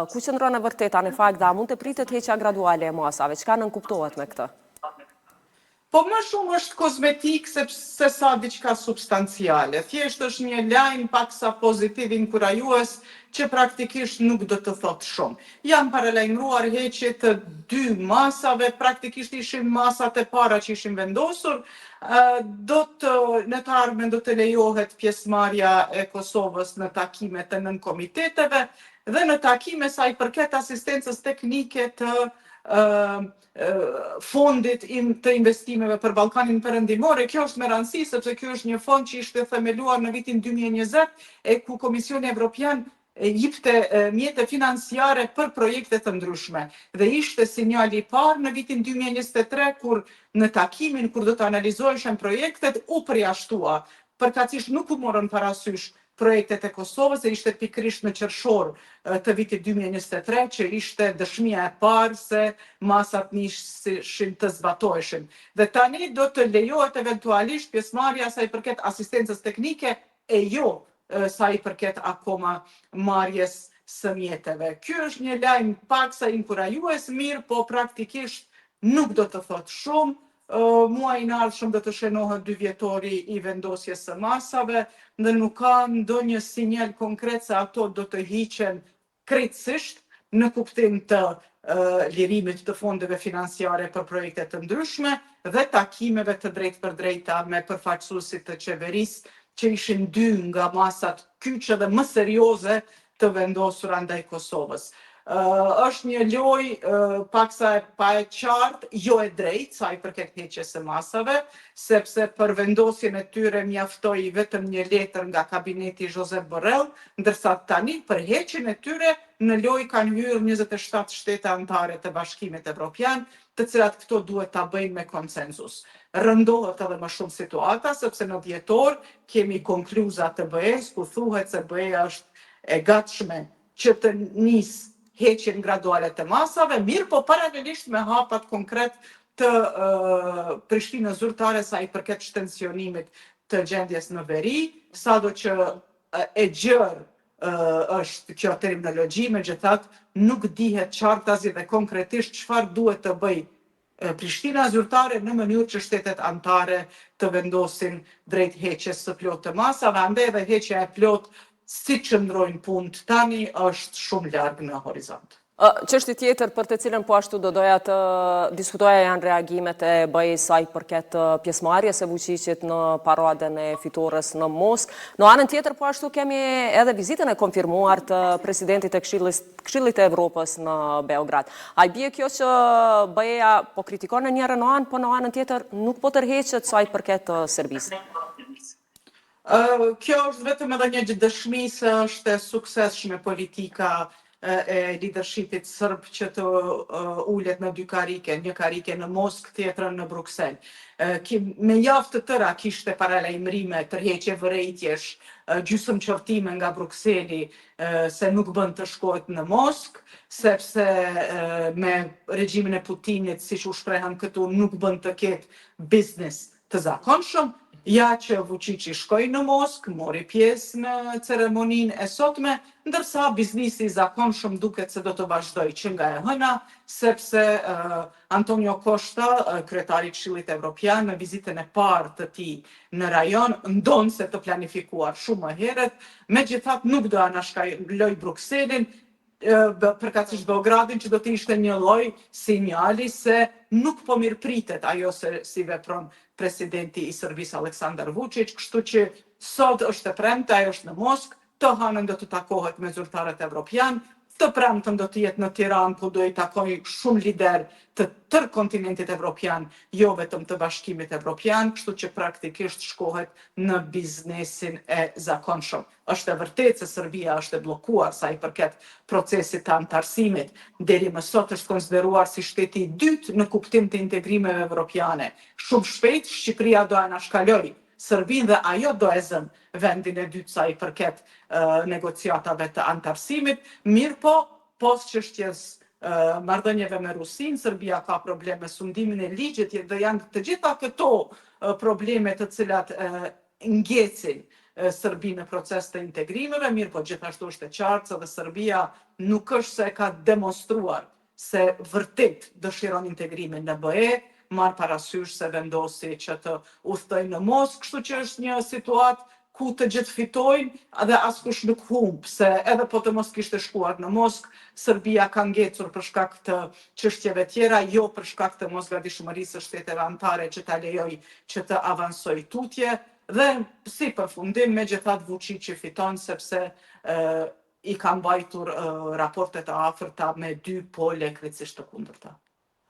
A: Ku qëndron e vërteta në fakt dhe a mund të pritet heqja graduale e masave? Çka nënkuptohet me këtë?
N: Po më shumë është kozmetikë se sa diçka substanciale. Thjesht është një lajm paksa pozitiv inkurajues që praktikisht nuk do të thotë shumë. Janë paralajmëruar heqje të dy masave, praktikisht ishin masat e para që ishin vendosur, Do të në të ardhmen do të lejohet pjesëmarrja e Kosovës në takime të nënkomiteteve dhe në takime sa i përket asistencës teknike të fondit të investimeve për Ballkanin Perëndimor e kjo është me rëndësi sepse ky është një fond që ishte themeluar në vitin 2020 e ku Komisioni Evropian jipte mjete financiare për projekte të ndryshme dhe ishte sinjali i parë në vitin 2023 kur në takimin kur do të analizoheshin projektet u përjashtua, përkatësisht nuk u morën parasysh projektet e Kosovës e ishte pikërisht në qershor të vitit 2023 që ishte dëshmia e parë se masat niseshin të zbatoheshin. Dhe tani do të lejohet eventualisht pjesëmarrja sa i përket asistencës teknike e jo sa i përket akoma marrjes së mjeteve. Ky është një lajm paksa inkurajues, mirëpo praktikisht nuk do të thotë shumë. Muajin e ardhshëm do të shënohet dyvjetori i vendosjes së masave dhe nuk ka ndonjë sinjal konkret se ato do të hiqen krejtësisht në kuptim të lirimit të fondeve financiare për projekte të ndryshme dhe takimeve të drejtpërdrejta me përfaqësuesit të qeverisë që ishin dy nga masat kyçe dhe më serioze të vendosura ndaj Kosovës. Është një lojë paksa e pa e qartë, jo e drejtë sa i përket heqjes së masave, sepse për vendosjen e tyre mjaftoi vetëm një letër nga kabineti i Josep Borrell, Ndërsa tani për heqjen e tyre në lojë kanë hyrë 27 shtete anëtare të Bashkimit Evropian, të cilat këto duhet ta bëjnë me konsensus. Rëndohet edhe më shumë situata, sepse në dhjetor kemi konkluza të BE-së ku thuhet se BE-ja është e gatshme që të nisë heqjen graduale të masave, mirëpo paralelisht me hapat konkret të Prishtinës zyrtare sa i përket shtensionimit të gjendjes në veri, sado që e gjerë është kjo terminologji, megjithatë nuk dihet qartazi dhe konkretisht çfarë duhet të bëjë Prishtina zyrtare në mënyrë që shtetet anëtare të vendosin drejt heqjes së plotë të masave, andaj edhe heqja e plotë si qëndrojnë punët tani është shumë larg në horizont.
A: Çështje tjetër për të cilën po ashtu do doja të diskutoja janë reagimet e BE-së sa i përket pjesëmarrjes së Vuçiqit në paradën e fitores në Moskë. Në anën tjetër po ashtu kemi edhe vizitën e konfirmuar të presidentit të Këshillit të Evropës në Beograd. A i bie kjo që BE-ja po kritikon në njërën anë, po në anën tjetër nuk po tërheqet sa i përket Serbisë?
N: Kjo është vetëm edhe një dëshmi se është e suksesshme politika e lidershipit sërb që të ulet në dy karike, një karike në Moskë, tjetrën në Bruksel. Me javë të tëra kishte paralajmërime, tërheqje vërejtjesh, gjysëm qortime nga Brukseli se nuk bën të shkohet në Moskë, sepse me regjimin e Putinit, siç u shprehën këtu, nuk bën të ketë biznis të zakonshëm, ja që Vuçiqi shkoi në Moskë, mori pjesë në ceremoninë e sotme, ndërsa biznisi i zakonshëm duket se do të vazhdojë që nga e hëna, sepse Antonio Costa, kryetari i Këshillit Evropian, në vizitën e parë të tij në rajon, ndonëse të planifikuar shumë më herët, megjithatë nuk do anashkalojë Brukselin, përkatësisht Beogradin që do të ishte një lloj sinjali se nuk po mirëpritet ajo se si vepron presidenti i Serbisë Aleksandar Vučić, kështu që sot është e premte, ai është në Moskë, të hënën do të takohet me zyrtarët evropian. Të premten do të jetë në Tiranë ku do i takojë shumë liderë të tërë kontinentit evropian, jo vetëm të Bashkimit Evropian, kështu që praktikisht shkohet në biznesin e zakonshëm. Është e vërtetë se Serbia është e bllokuar sa i përket procesit të anëtarësimit. Deri më sot është konsideruar si shteti i dytë në kuptim të integrimeve evropiane. Shumë shpejt Shqipëria do anashkalojë Serbinë dhe ajo do e zënë vendin e dytë sa i përket negociatave të anëtarësimit, mirëpo pos çështjes marrëdhënieve me Rusinë, Serbia ka problem me sundimin e ligjit dhe janë të gjitha këto probleme të cilat ngecin Serbinë në proces të integrimeve, mirëpo gjithashtu është e qartë se dhe Serbia nuk është se ka demonstruar se vërtet dëshiron integrimin në BE, marrë parasysh se vendosi që të udhëtojë në Moskë, kështu që është një situatë ku të gjithë fitojnë dhe askush nuk humb, se edhe po të mos kishte shkuar në Moskë, Serbia ka ngecur për shkak të çështjeve tjera, jo për shkak të mosgatishmërisë së shteteve anëtare që ta lejojë që të avansojë tutje dhe si përfundim megjithatë Vuçiqi fiton sepse i ka mbajtur raportet e afërta me dy pole krejtësisht të kundërta.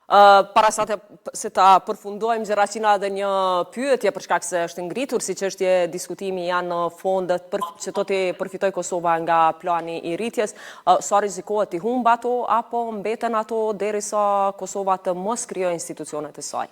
A: Para sa të, se ta përfundojmë Gjeraqina edhe një pyetje për shkak se është ngritur si çështje diskutimi janë fondet për, që do t'i përfitojë Kosova nga plani i rritjes, sa rrezikohet t'i humb ato apo mbeten ato derisa Kosova të mos krijojë institucionet e saj?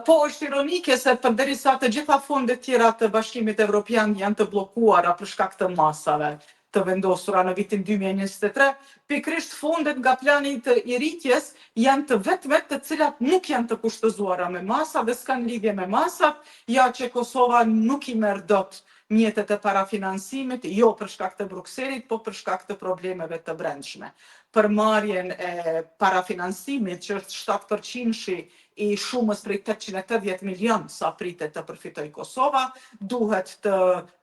N: Po, është ironike se përderisa të gjitha fondet tjera të Bashkimit Evropian janë të bllokuara për shkak të masave të vendosura në vitin 2023, pikërisht fondet nga plani i rritjes janë të vetmet të cilat nuk janë të kushtëzuara me masa dhe s'kanë lidhje me masat, ja që Kosova nuk i merr dot mjetet e parafinancimit, jo për shkak të Brukselit, po për shkak të problemeve të brendshme. Për marrjen e parafinancimit, që është 7 përqindshi i shumës prej 880 milion sa pritet të përfitojë Kosova, duhet të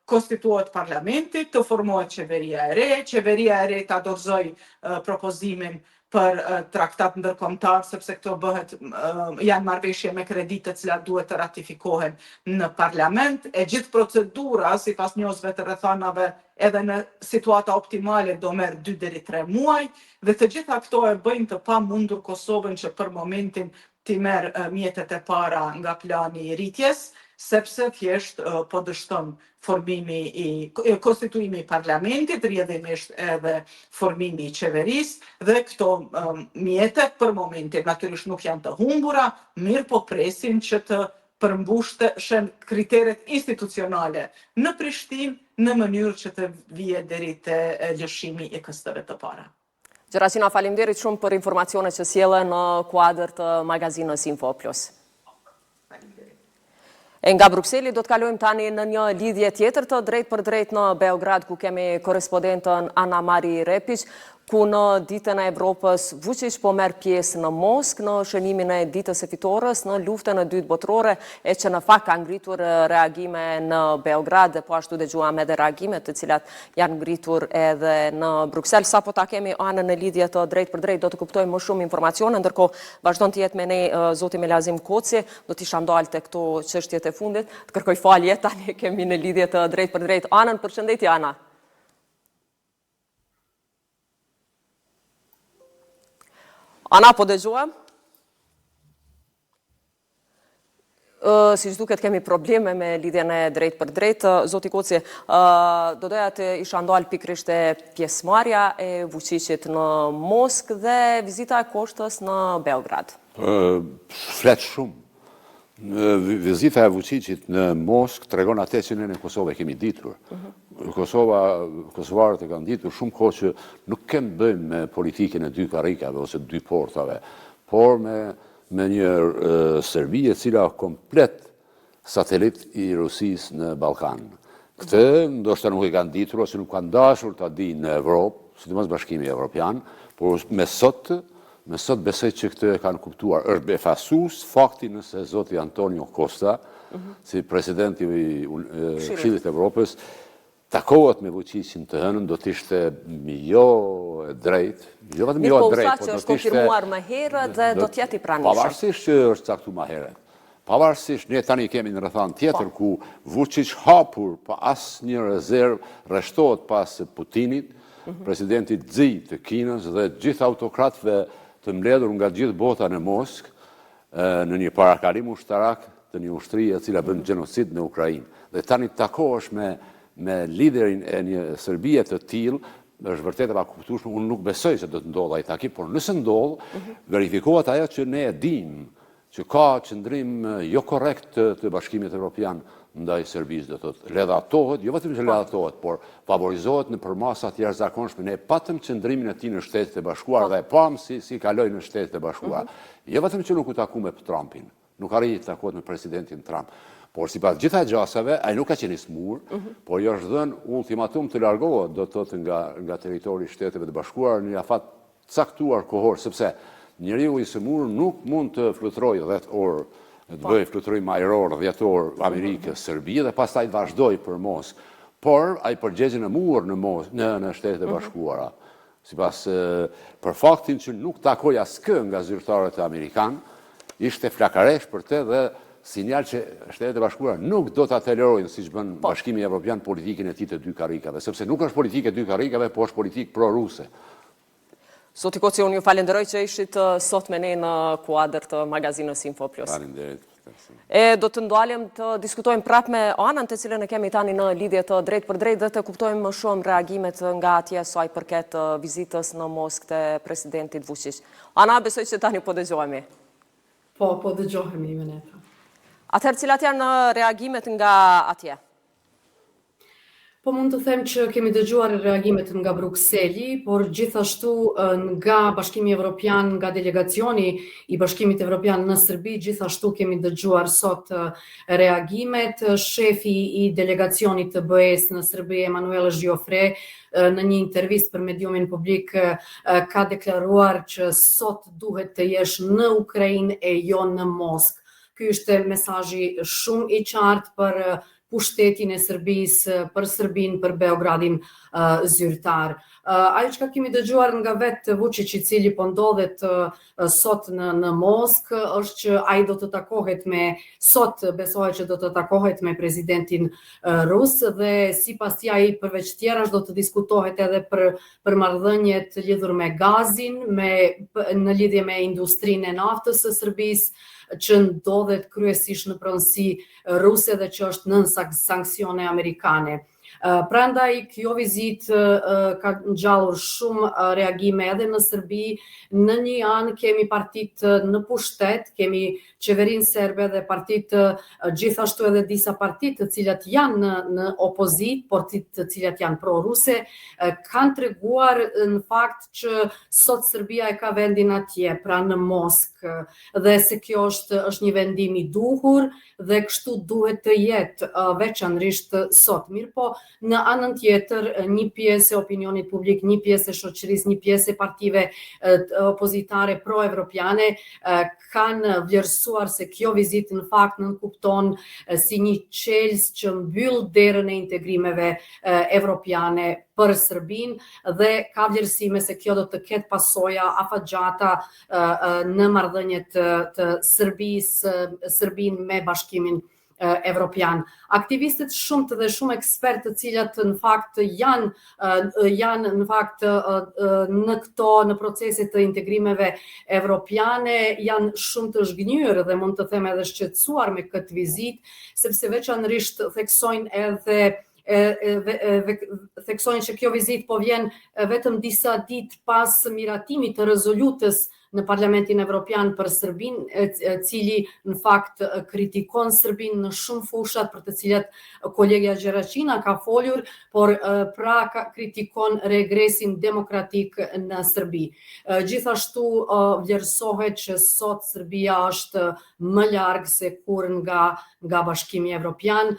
N: konstituohet parlamenti, të formohet qeveria e re, qeveria e re ta dorëzojë propozimin për traktat ndërkombëtar, sepse këto bëhet janë marrëveshje me kredi të cilat duhet të ratifikohen në parlament. E gjithë procedura, sipas njohësve të rrethanave, edhe në situata optimale do merr 2 deri 3 muaj dhe të gjitha këto e bëjnë të pamundur Kosovën që për momentin t'i merr mjetet e para nga plani i rritjes, sepse thjesht po dështon formimi i konstituimi i parlamentit, rrjedhimisht edhe formimi i qeverisë dhe këto mjete për momentin natyrisht nuk janë të humbura, mirëpo presin që të përmbushen kriteret institucionale në Prishtinë në mënyrë që të vije deri te lëshimi i kësteve të para.
A: Gjeraqina, faleminderit shumë për informacionet që sjelle në kuadër të magazinës Info Plus. E nga Brukseli do të kalojmë tani në një lidhje tjetër të drejtpërdrejtë në Beograd, ku kemi korrespondenten Ana Mari Repiq, ku në ditën e Evropës Vuçiq po merr pjesë në Moskë në shënimin e ditës së fitores në luftën e dytë botërore e që në fakt ka ngritur reagime në Beograd dhe po ashtu dëgjuam edhe reagime të cilat janë ngritur edhe në Bruksel. Sapo ta kemi Anën në lidhje të drejtpërdrejtë, do të kuptojmë më shumë informacione, ndërkohë vazhdon të jetë me ne zoti Melazim Koci, do të isha ndalë te këto çështjet e fundit. Të kërkoj falje, tani kemi në lidhje të drejtpërdrejtë Anën. Përshëndetje Ana. Ana, po dëgjohem? Siç duket kemi probleme me lidhjen e drejtpërdrejtë. Zoti Koci, do doja të isha ndalë pikërisht te pjesëmarrja e Vuçiqit në Moskë dhe vizita e Koshtës në Beograd.
M: Flet shumë. Vizita e Vuçiqit në Moskë tregon atë që ne në Kosovë e kemi ditur. Mhm. Kosova, kosovarët e kanë ditur shumë kohë që nuk kem të bëjmë me politikën e dy karrikave ose dy portave, por me me një Serbi e cila komplet satelit i Rusisë në Ballkan. Këtë ndoshta nuk e kanë ditur ose nuk kanë dashur ta dinë në Evropë, sidomos Bashkimi Evropian, por me sot, me sot besoj që këtë e kanë kuptuar. Është befasues fakti nëse zoti Antonio Costa, mhm. si presidenti i Këshillit të Evropës, Takohet me Vuçiqin të hënën do të ishte jo e drejtë, jo vetëm jo e drejtë,
A: po do të ishte konfirmuar më herët dhe do të jetë i pranishëm.
M: Pavarësisht që është caktuar më herët. Pavarësisht ne tani kemi një rrethanë tjetër po. ku Vuçiq hapur pa asnjë rezervë rreshtohet pas Putinit. mhm. presidentit Xi të Kinës dhe gjithë autokratëve të mbledhur nga gjithë bota në Moskë, në një parakalim ushtarak të një ushtrie e cila bën gjenocid në Ukrainë. Dhe tani të takohesh me me liderin e një Serbie të tillë, është vërtet e pakuptueshme, unë nuk besoj se do të ndodhë ai takim, por nëse ndodh, mhm. verifikohet ajo që ne e dimë, që ka qëndrim jo korrekt të, të Bashkimit Evropian ndaj Serbisë, do të thotë, ledhatohet, jo vetëm që po. ledhatohet, por favorizohet në përmasa të jashtëzakonshme. Ne patëm qëndrimin e tij në Shtetet e Bashkuara po. dhe e pamë si si kaloi në Shtetet e Bashkuara. Mm -hmm. Jo vetëm që nuk u taku me Trumpin, nuk arriti të takohet me presidentin Trump, por sipas gjitha gjasave, ai nuk ka qenë i smur, mm -hmm. por i është dhënë ultimatum të largohet, do të thotë nga nga territori i Shteteve të Bashkuara në një afat caktuar kohor, sepse njeriu i sëmurë nuk mund të fluturojë 10 orë, të po. bëjë fluturim ajror 10 orë Amerikë, Serbi dhe pastaj të vazhdojë për Moskë. Por ai përgjigjen e mori në Moskë, në në Shtetet e mhm. Bashkuara. Sipas për faktin që nuk takoi askë nga zyrtarët amerikanë, ishte flakaresh për të dhe sinjal që Shtetet e Bashkuara nuk do ta tolerojnë siç bën po. Bashkimi Evropian politikën e tij të dy karrikave, sepse nuk është politikë e dy karrikave, po është politikë pro-ruse.
A: Zoti Koci, unë ju falenderoj që ishit sot me ne në kuadër të magazinës Info Plus.
M: Faleminderit.
A: E do të ndalem të diskutojmë prapë me Anën të cilën e kemi tani në lidhje të drejtpërdrejtë dhe të kuptojmë më shumë reagimet nga atje sa i përket vizitës në Moskë të presidentit Vuçiq. Ana, besoj që tani po dëgjohemi.
O: Po, po dëgjohemi, Imeneta.
A: Atëherë, cilat janë reagimet nga atje?
O: Po mund të them që kemi dëgjuar reagimet nga Brukseli, por gjithashtu nga Bashkimi Evropian, nga delegacioni i Bashkimit Evropian në Serbi, gjithashtu kemi dëgjuar sot reagimet. Shefi i delegacionit të BE-së në Serbi, Emanuel Giofre, në një intervistë për mediumin publik ka deklaruar që sot duhet të jesh në Ukrainë e jo në Moskë. Ky ishte mesazhi shumë i qartë për pushtetin e Serbisë, për Serbinë, për Beogradin zyrtar. Ajo çka kemi dëgjuar nga vetë Vuçiç i cili po ndodhet sot në në Moskë është që ai do të takohet me sot besohet që do të takohet me presidentin rus dhe sipas tij ai përveç tjerash do të diskutohet edhe për për marrëdhëniet lidhur me gazin, me në lidhje me industrinë e naftës së Serbisë që ndodhet kryesisht në pronësi ruse dhe që është nën sanksione amerikane. Prandaj kjo vizitë ka ngjallur shumë reagime edhe në Serbi. Në një anë kemi partitë në pushtet, kemi qeverinë serbe dhe partitë gjithashtu edhe disa parti të cilat janë në në opozitë, por të cilat janë pro-ruse, kanë treguar në fakt që sot Serbia e ka vendin atje, pra në Moskë, dhe se kjo është është një vendim i duhur dhe kështu duhet të jetë veçanërisht sot. Mirëpo, në anën tjetër, një pjesë e opinionit publik, një pjesë e shoqërisë, një pjesë e partive opozitare pro-evropiane kanë vlerësuar se kjo vizitë në fakt nënkupton si një çelës që mbyll derën e integrimeve evropiane për Serbinë dhe ka vlerësime se kjo do të ketë pasoja afatgjata në marrëdhëniet të, të Serbisë, Serbinë me Bashkimin Evropian. Aktivistët shumë të dhe shumë ekspertë të cilët në fakt janë janë në fakt në këto në proceset të integrimeve evropiane janë shumë të zhgënjyer dhe mund të them edhe shqetësuar me këtë vizitë, sepse veçanërisht theksojnë edhe e, e, theksojnë që kjo vizitë po vjen vetëm disa ditë pas miratimit të rezolutës në Parlamentin Evropian për Serbinë, e cili në fakt kritikon Serbinë në shumë fushat për të cilat kolegja Gjeraqina ka folur, por pra ka kritikon regresin demokratik në Serbi. Gjithashtu vlerësohet që sot Serbia është më larg se kurrë nga nga Bashkimi Evropian.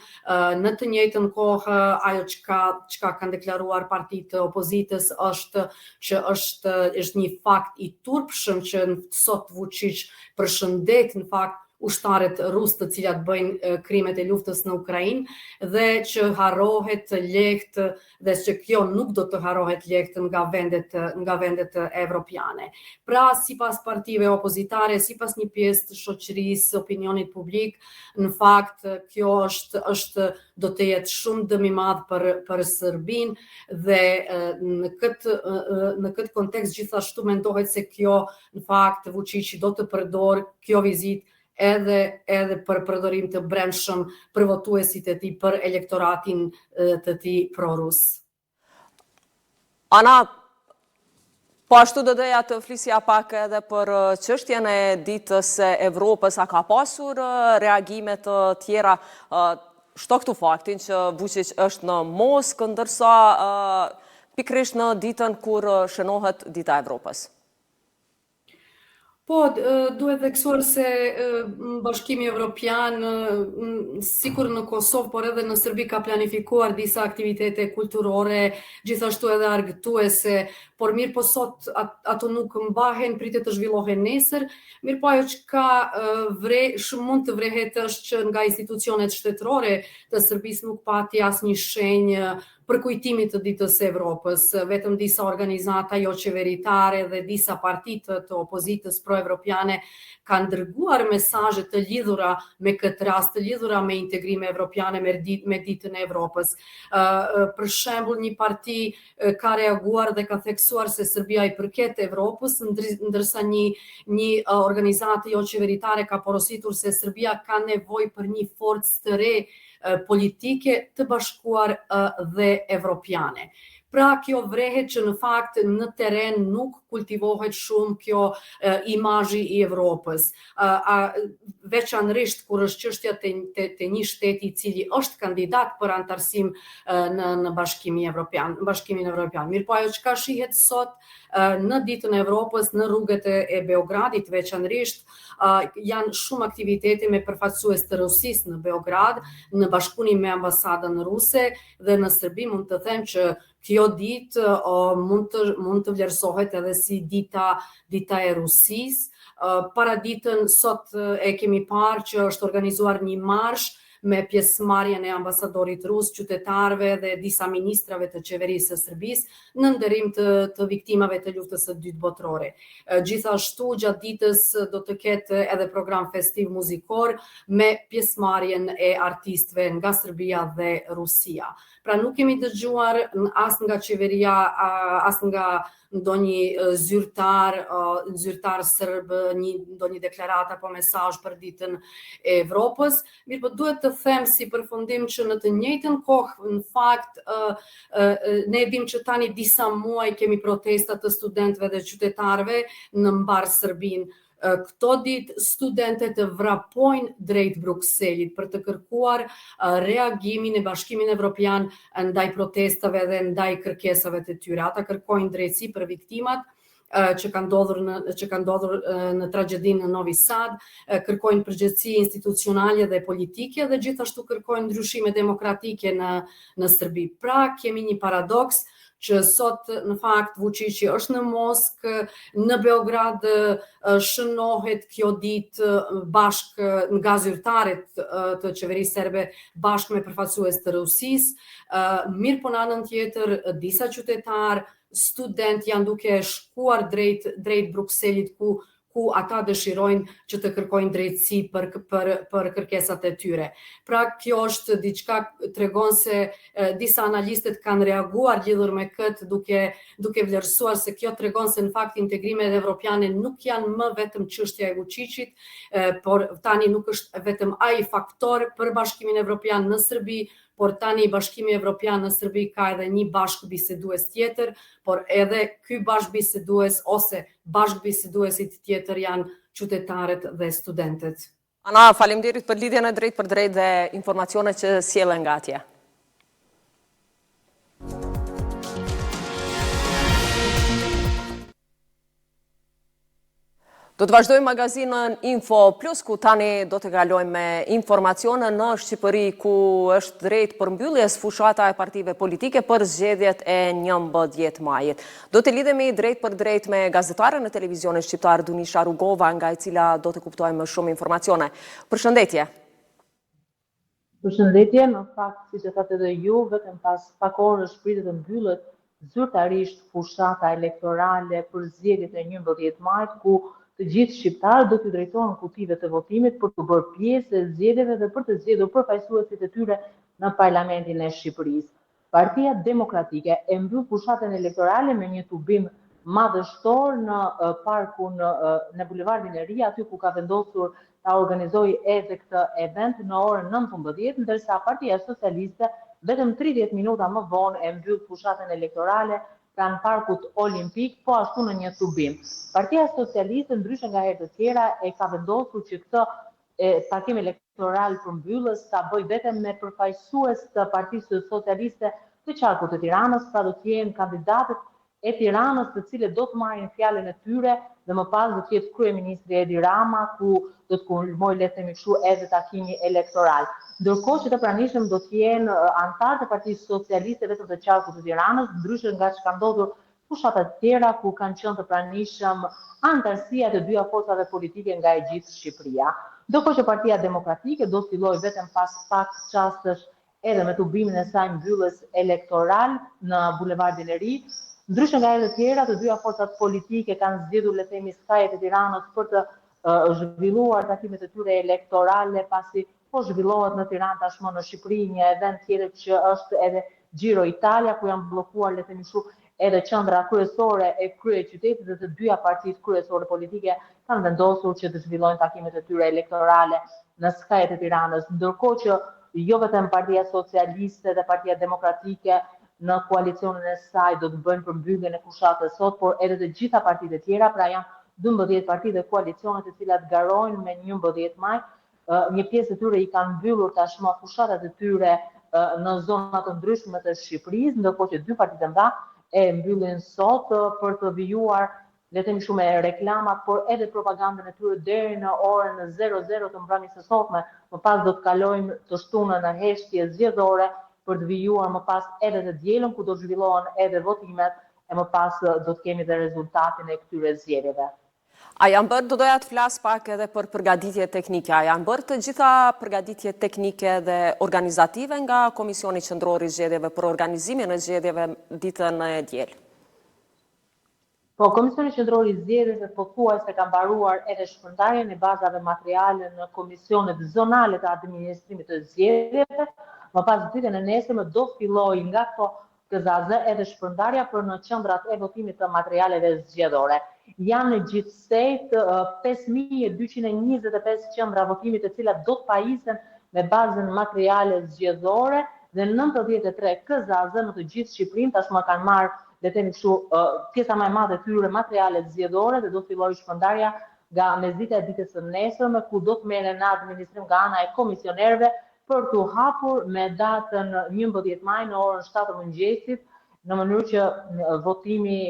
O: Në të njëjtën kohë, ajo çka çka kanë deklaruar partitë e opozitës është që është është një fakt i turpshëm që sot Vuçiq përshëndet në fakt ushtarët rusë të cilat bëjnë krimet e luftës në Ukrainë dhe që harrohet lehtë dhe që kjo nuk do të harrohet lehtë nga vendet nga vendet evropiane. Pra, sipas partive opozitare, sipas një pjesë të shoqërisë, opinionit publik, në fakt kjo është është do të jetë shumë dëm i madh për për Serbinë dhe në këtë në këtë kontekst gjithashtu mendohet se kjo në fakt Vuçiqi do të përdorë kjo vizitë edhe edhe për përdorim të brendshëm për votuesit e tij, për elektoratin të tij prorus.
A: Ana, po ashtu do doja të flisja pak edhe për çështjen e ditës së Evropës, a ka pasur reagime të tjera, shto këtu faktin që Vuçiq është në Moskë, ndërsa pikërisht në ditën kur shënohet Dita e Evropës.
O: Po, duhet theksuar se Bashkimi Evropian, sikur në Kosovë, por edhe në Serbi ka planifikuar disa aktivitete kulturore, gjithashtu edhe argëtuese, por mirëpo sot ato nuk mbahen, pritet të zhvillohen nesër, mirëpo ajo çka vre, shumë mund të vrehet është që nga institucionet shtetërore të Serbisë nuk pati asnjë shenjë përkujtimit të Ditës së Evropës. Vetëm disa organizata joqeveritare dhe disa parti të, të opozitës proevropiane kanë dërguar mesazhe të lidhura me këtë rast, të lidhura me integrime evropiane me, dit, me Ditën e Evropës. Për shembull, një parti ka reaguar dhe ka theksuar se Serbia i përket Evropës, ndërsa një një organizatë joqeveritare ka porositur se Serbia ka nevojë për një forcë të re politike të bashkuar dhe evropiane. Pra kjo vrehet që në fakt në terren nuk kultivohet shumë kjo imazhi i Evropës. A, veçanërisht kur është çështja te, te, te një shteti i cili është kandidat për anëtarësim në në Bashkimin Evropian, në Bashkimin Evropian. Mirëpo ajo çka shihet sot në Ditën e Evropës, në rrugët e Beogradit veçanërisht, janë shumë aktivitete me përfaqësues të Rusisë në Beograd, në bashkëpunim me ambasadën ruse dhe në Serbi mund të them që kjo ditë mund të mund të vlerësohet edhe si dita dita e Rusisë. Paraditën sot e kemi parë që është organizuar një marsh me pjesëmarrjen e ambasadorit rus, qytetarëve dhe disa ministrave të qeverisë së Serbisë në nderim të, të viktimave të luftës së dytë botërore. Gjithashtu gjatë ditës do të ketë edhe program festiv muzikor me pjesëmarrjen e artistëve nga Serbia dhe Rusia. Pra nuk kemi dëgjuar as nga qeveria, as nga ndonjë zyrtar, zyrtar serb, një ndonjë deklaratë apo mesazh për ditën e Evropës. Mirëpo duhet të them si përfundim që në të njëjtën kohë, në fakt, ne e dimë që tani disa muaj kemi protesta të studentëve dhe qytetarëve në mbarë Serbinë. Këto ditë studentët vrapojnë drejt Brukselit për të kërkuar reagimin e Bashkimin Evropian ndaj protestave dhe ndaj kërkesave të tyre. Ata kërkojnë drejtësi për viktimat që ka ndodhur në që ka ndodhur në tragjedinë në Novi Sad, kërkojnë përgjegjësi institucionale dhe politike dhe gjithashtu kërkojnë ndryshime demokratike në në Serbi. Pra kemi një paradoks që sot në fakt Vuçiqi është në Moskë, në Beograd shënohet kjo ditë bashkë nga zyrtarët të qeverisë serbe bashkë me përfaqësues të Rusisë, mirëpo në anën tjetër disa qytetarë studentë janë duke shkuar drejt drejt Brukselit ku ku ata dëshirojnë që të kërkojnë drejtësi për për për kërkesat e tyre. Pra kjo është diçka tregon se e, disa analistët kanë reaguar lidhur me këtë duke duke vlerësuar se kjo tregon se në fakt integrimet evropiane nuk janë më vetëm çështja e Vuçiqit, e, por tani nuk është vetëm ai faktor për Bashkimin Evropian në Serbi, por tani Bashkimi Evropian në Serbi ka edhe një bashkëbisedues tjetër, por edhe ky bashkëbisedues ose Bashkëbiseduesit tjetër janë qytetarët dhe
A: studentët. Ana, faleminderit për lidhjen e drejtpërdrejtë dhe informacionet që sjelle nga atje. Do të vazhdojmë magazinën Info Plus, ku tani do të kalojmë me informacione në Shqipëri, ku është drejt përmbylljes fushata e partive politike për zgjedhjet e 11 majit. Do të lidhemi drejtpërdrejt me gazetaren e televizionit shqiptar Dunisha Rugova, nga e cila do të kuptojmë më shumë informacione. Përshëndetje!
P: Përshëndetje, në fakt, siç e thatë edhe ju, vetëm pas pak orësh pritet të mbyllet zyrtarisht fushata elektorale për zgjedhjet e 11 majit, ku të gjithë shqiptarët do t'u drejtohen kutive të votimit për t'u bërë pjesë e zgjedhjeve dhe për të zgjedhur përfaqësuesit e tyre në Parlamentin e Shqipërisë. Partia Demokratike e mbyll fushatën elektorale me një tubim madhështor në parkun në Bulevardin e Ri, aty ku ka vendosur ta organizojë edhe këtë event në orën 19, ndërsa Partia Socialiste vetëm 30 minuta më vonë e mbyll fushatën elektorale pranë Parkut Olimpik, po ashtu në një tubim. Partia Socialiste ndryshe nga herë të tjera e ka vendosur që këtë takim elektoral përmbyllës ta bëjë vetëm me përfaqësues të Partisë Socialiste të qarkut të Tiranës, pra do të jenë kandidatët e Tiranës të cilët do të marrin fjalën e tyre dhe më pas do të jetë kryeministri Edi Rama ku do të kulmojë le të themi kështu edhe takimi elektoral. Ndërkohë që të pranishëm do të jenë anëtarë të Partisë Socialiste vetëm të qarkut të Tiranës, ndryshe nga ç'ka ndodhur fushata të tjera ku kanë qenë të pranishëm anëtarësia e të dyja forcave politike nga e gjithë Shqipëria. Ndërkohë që Partia Demokratike do të fillojë vetëm pas pak çastesh edhe me tubimin e saj mbyllës elektoral në Bulevardin e Ri. Ndryshe nga herë të tjera, të dyja forcat politike kanë zgjedhur le të themi skajet e Tiranës për të zhvilluar takimet e tyre elektorale pasi Po zhvillohet në Tiranë tashmë në Shqipëri një event tjetër që është edhe Giro Italia ku janë bllokuar le të themi kështu edhe qendra kryesore e kryeqytetit dhe të dyja partitë kryesore politike kanë vendosur që të zhvillojnë takimet e tyre elektorale në skajet e Tiranës, ndërkohë që jo vetëm Partia Socialiste dhe Partia Demokratike në koalicionin e saj do të bëjnë përmbylljen e fushatës sot, por edhe të gjitha partitë e tjera, pra janë 12 parti dhe koalicione të cilat garojnë me 11 maj, Një pjesë e tyre i kanë mbyllur tashmë fushatat e tyre në zona të ndryshme të Shqipërisë, ndërkohë që dy partitë e mëdha e mbyllin sot për të vijuar le të themi kështu me reklamat, por edhe propagandën e tyre deri në orën 00 të mbrëmjes së sotme. Më pas do të kalojmë të shtunën në heshtje zgjedhore për të vijuar më pas edhe të dielën ku do të zhvillohen edhe votimet e më pas do të kemi dhe rezultatin e këtyre zgjedhjeve.
A: A janë bërë, do doja të flas pak edhe për përgatitje teknike, a janë bërë të gjitha përgatitjet teknike dhe organizative nga Komisioni Qendror i Zgjedhjeve për organizimin e zgjedhjeve ditën e diel?
P: Po, Komisioni Qendror i Zgjedhjeve pothuajse ka mbaruar edhe shpërndarjen e bazave materiale në komisionet zonale të administrimit të zgjedhjeve, më pas ditën e nesërme do të fillojë nga këto KZAZ edhe shpërndarja për në qendrat e votimit të materialeve zgjedhore. Janë gjithsej 5225 qendra votimi të cilat do të pajisen me bazën materiale zgjedhore dhe 93 KZAZ në të gjithë Shqipërinë tashmë kanë marrë, le të themi kështu, pjesa më e madhe e tyre materialet zgjedhore dhe do të fillojë shpërndarja nga mesdita e ditës së nesërme ku do të merren në administrim nga ana e komisionerëve për t'u hapur me datën 11 maj në orën 7 të mëngjesit, në mënyrë që votimi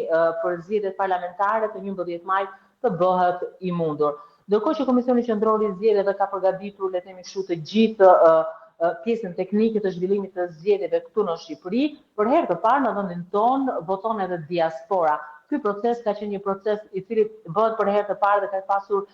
P: për zgjedhjet parlamentare të 11 majit të bëhet i mundur. Ndërkohë që Komisioni Qendror i Zgjedhjeve ka përgatitur, le të themi kështu, të gjithë pjesën teknike të zhvillimit të zgjedhjeve këtu në Shqipëri, për herë të parë në vendin tonë voton edhe diaspora. Ky proces ka qenë një proces i cili bëhet për herë të parë dhe ka pasur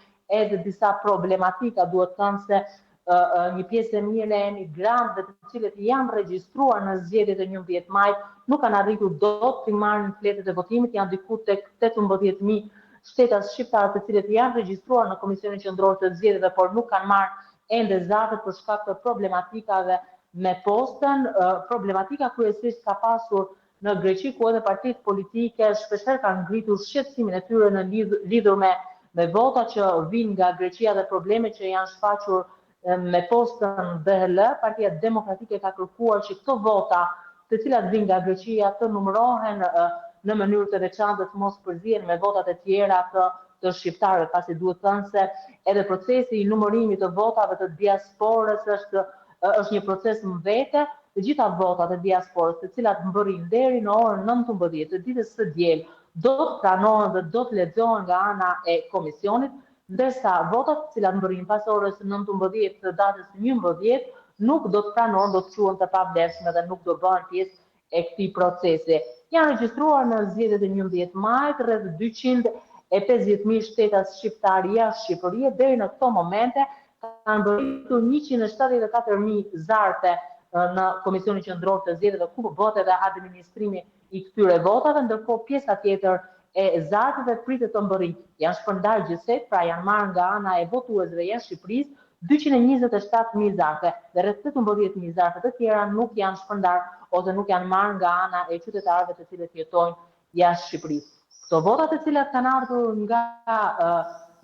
P: edhe disa problematika, duhet thënë se një pjesë e mirë e emigrantëve të cilët janë regjistruar në zgjedhjet e 11 majit nuk kanë arritur dot t'i marrin fletët e votimit, janë diku tek 18000 shtetas shqiptarë të cilët janë regjistruar në Komisionin Qendror të Zgjedhjeve, por nuk kanë marrë ende zarfet për shkak të problematikave me postën. Problematika kryesisht ka pasur në Greqi ku edhe partitë politike shpeshherë kanë ngritur shqetësimin e tyre në lidhur me me vota që vijnë nga Greqia dhe problemet që janë shfaqur me postën DHL, Partia Demokratike ka kërkuar që këto vota të cilat vijnë nga Greqia të numërohen në mënyrë të veçantë dhe të mos përzihen me votat e tjera të të shqiptarëve, pasi duhet thënë se edhe procesi i numërimit të votave të diasporës është është një proces më vete, të gjitha votat e diasporës të cilat mbërrijnë deri në orën 19 të ditës së diel. do të pranohen dhe do të lexohen nga ana e komisionit, ndërsa votat të cilat mbërrijnë pas orës 19 të datës 11 nuk do të pranohen, do të quhen të pavlefshme dhe nuk do bëhen pjesë e këtij procesi. Janë regjistruar në zgjedhjet e 11 majit rreth 250.000 shtetas shqiptarë jashtë Shqipërie, deri në këto momente kanë mbërritur 174.000 zarfe në Komisionin Qendror të Zgjedhjeve ku po bëhet edhe administrimi i këtyre votave, ndërkohë pjesa tjetër e zarfeve pritet të mbërrijë. Janë shpërndarë gjithsej, pra janë marrë nga ana e votuesve jashtë Shqipërisë 227.000 zarfe dhe rreth 18.000 zarfe të tjera nuk janë shpërndarë ose nuk janë marrë nga ana e qytetarëve të cilët jetojnë jashtë Shqipërisë. Këto vota të cilat kanë ardhur nga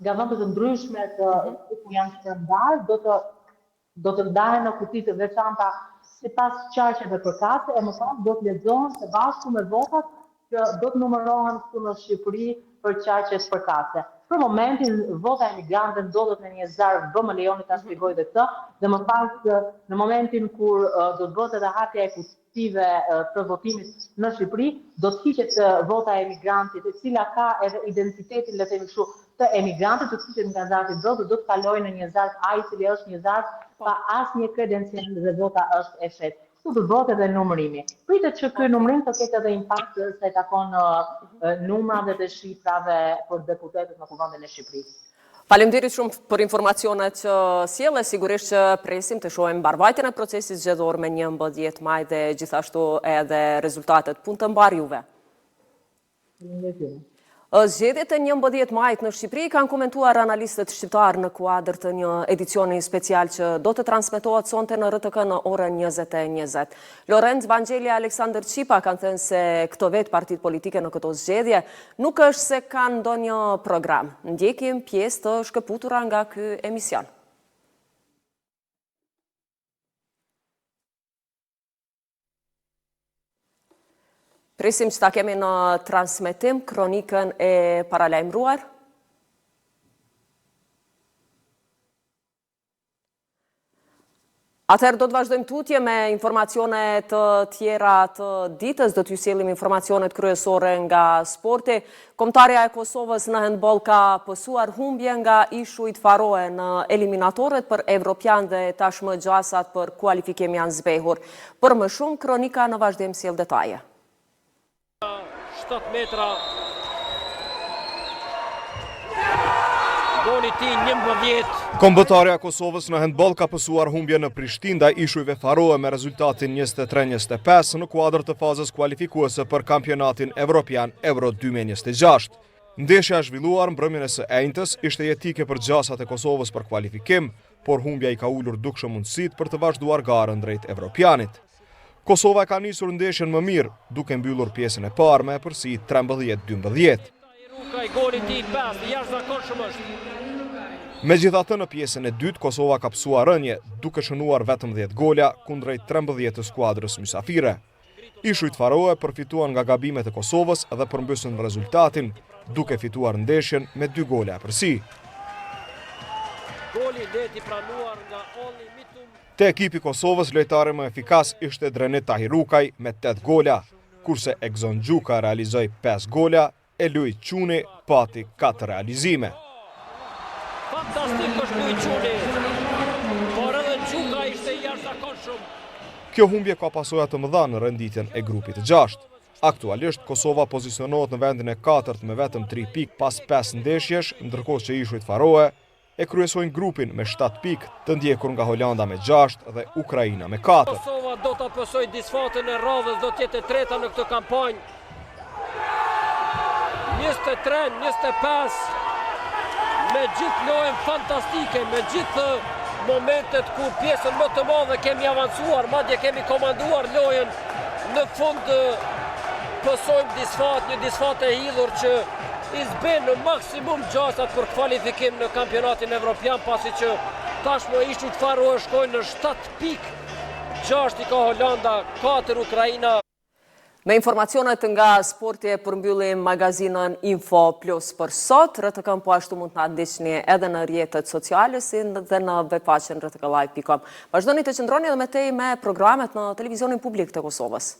P: nga vende të ndryshme të ku janë shpërndarë do të do të ndahen në kuti të veçanta sipas qarqeve përkatëse e më pas do të lexohen së bashku me votat që do të numërohen këtu në Shqipëri për qarqet përkatëse. Për momentin vota e emigrantëve ndodhet në një zarf B, më lejoni ta shpjegoj dhe këtë, dhe më pas në momentin kur do të bëhet edhe hapja e kutive të votimit në Shqipëri, do të hiqet vota e emigrantit, e cila ka edhe identitetin, le të themi kështu, të emigrantit, do të hiqet nga zarfi B dhe do të kalojë në një zarf A, i cili është një zarf pa asnjë kredencial dhe vota është e fshehtë. Kështu do bëhet edhe numërimi. Pritet që ky numërim të ketë edhe impakt sa i takon numrave dhe shifrave për deputetët në Kuvendin e Shqipërisë.
A: Faleminderit shumë për informacionet që sjelle, sigurisht që presim të shohim mbarëvajtjen e procesit zgjedhor me 11 maj dhe gjithashtu edhe rezultatet. Punë të mbarë juve. Zgjedhjet e 11 majit në Shqipëri kanë komentuar analistët shqiptarë në kuadër të një edicioni special që do të transmetohet sonte në RTK në orën 20:20. Lorenc Vangjeli e Aleksandër Çipa kanë thënë se këto vetë partitë politike në këto zgjedhje nuk është se kanë ndonjë program. Ndjekim pjesë të shkëputura nga ky emision. Presim që ta kemi në transmetim kronikën e paralajmëruar. Atëherë do të vazhdojmë tutje me informacione të tjera të ditës, do t'ju sjellim informacionet kryesore nga sporti. Kombëtarja e Kosovës në hendboll ka pësuar humbje nga Ishujt Faroe në eliminatoret për Evropian dhe tashmë gjasat për kualifikim janë zbehur. Për më shumë, kronika në vazhdim sjell detaje.
Q: 7 metra. Goli i tij 11.
R: Kombëtarja e Kosovës në hendboll ka pësuar humbje në Prishtinë ndaj Ishujve Faroe me rezultatin 23-25 në kuadër të fazës kualifikuese për Kampionatin Evropian Euro 2026. Ndeshja e zhvilluar mbrëmjen e së enjtes ishte jetike për gjasat e Kosovës për kualifikim, por humbja i ka ulur dukshëm mundësitë për të vazhduar garën drejt Evropianit. Kosova e ka nisur ndeshjen më mirë, duke mbyllur pjesën e parë me epërsi 13-12. Megjithatë në pjesën e dytë, Kosova ka pësuar rënie, duke shënuar vetëm 10 gola, kundrejt 13 të skuadrës mysafire. Ishujt Faroe përfituan nga gabimet e Kosovës dhe përmbysën rezultatin, duke fituar ndeshjen me dy gola epërsi. Te ekipi i Kosovës lojtari më efikas ishte Drenit Tahirukaj me 8 gola, kurse Egzon Gjuka realizoi 5 gola e Luigj Quni pati 4
Q: realizime. Fantastik është Luigj Quni, por edhe Gjuka ishte i jashtëzakonshëm.
R: Kjo humbje ka pasoja të mëdha në renditjen e grupit të gjashtë. Aktualisht, Kosova pozicionohet në vendin e katërt me vetëm 3 pikë pas 5 ndeshjesh, ndërkohë që Ishujt Faroe e kryesojnë grupin me 7 pikë, të ndjekur nga Holanda me 6 dhe Ukraina me
Q: 4. Kosova do ta pësojë disfatën e radhës, do të jetë e treta në këtë kampanjë. 23, 25, me gjithë lojën fantastike, me gjithë momentet ku pjesën më të madhe kemi avancuar, madje kemi komanduar lojën në fund pësojmë disfatë, një disfatë e hidhur që i zbeh në maksimum gjasat për kualifikim në kampionatin evropian, pasi që tashmë Ishujt Faroe shkojnë në 7 pikë, 6 i ka Holanda, 4 Ukraina.
A: Me informacionet nga sporti e përmbyllim magazinën Info Plus për sot. RTK-në po ashtu mund të na ndiqni edhe në rrjetet sociale si dhe në webfaqen rtklive.com. Vazhdoni të qëndroni edhe më tej me programet në televizionin publik të Kosovës.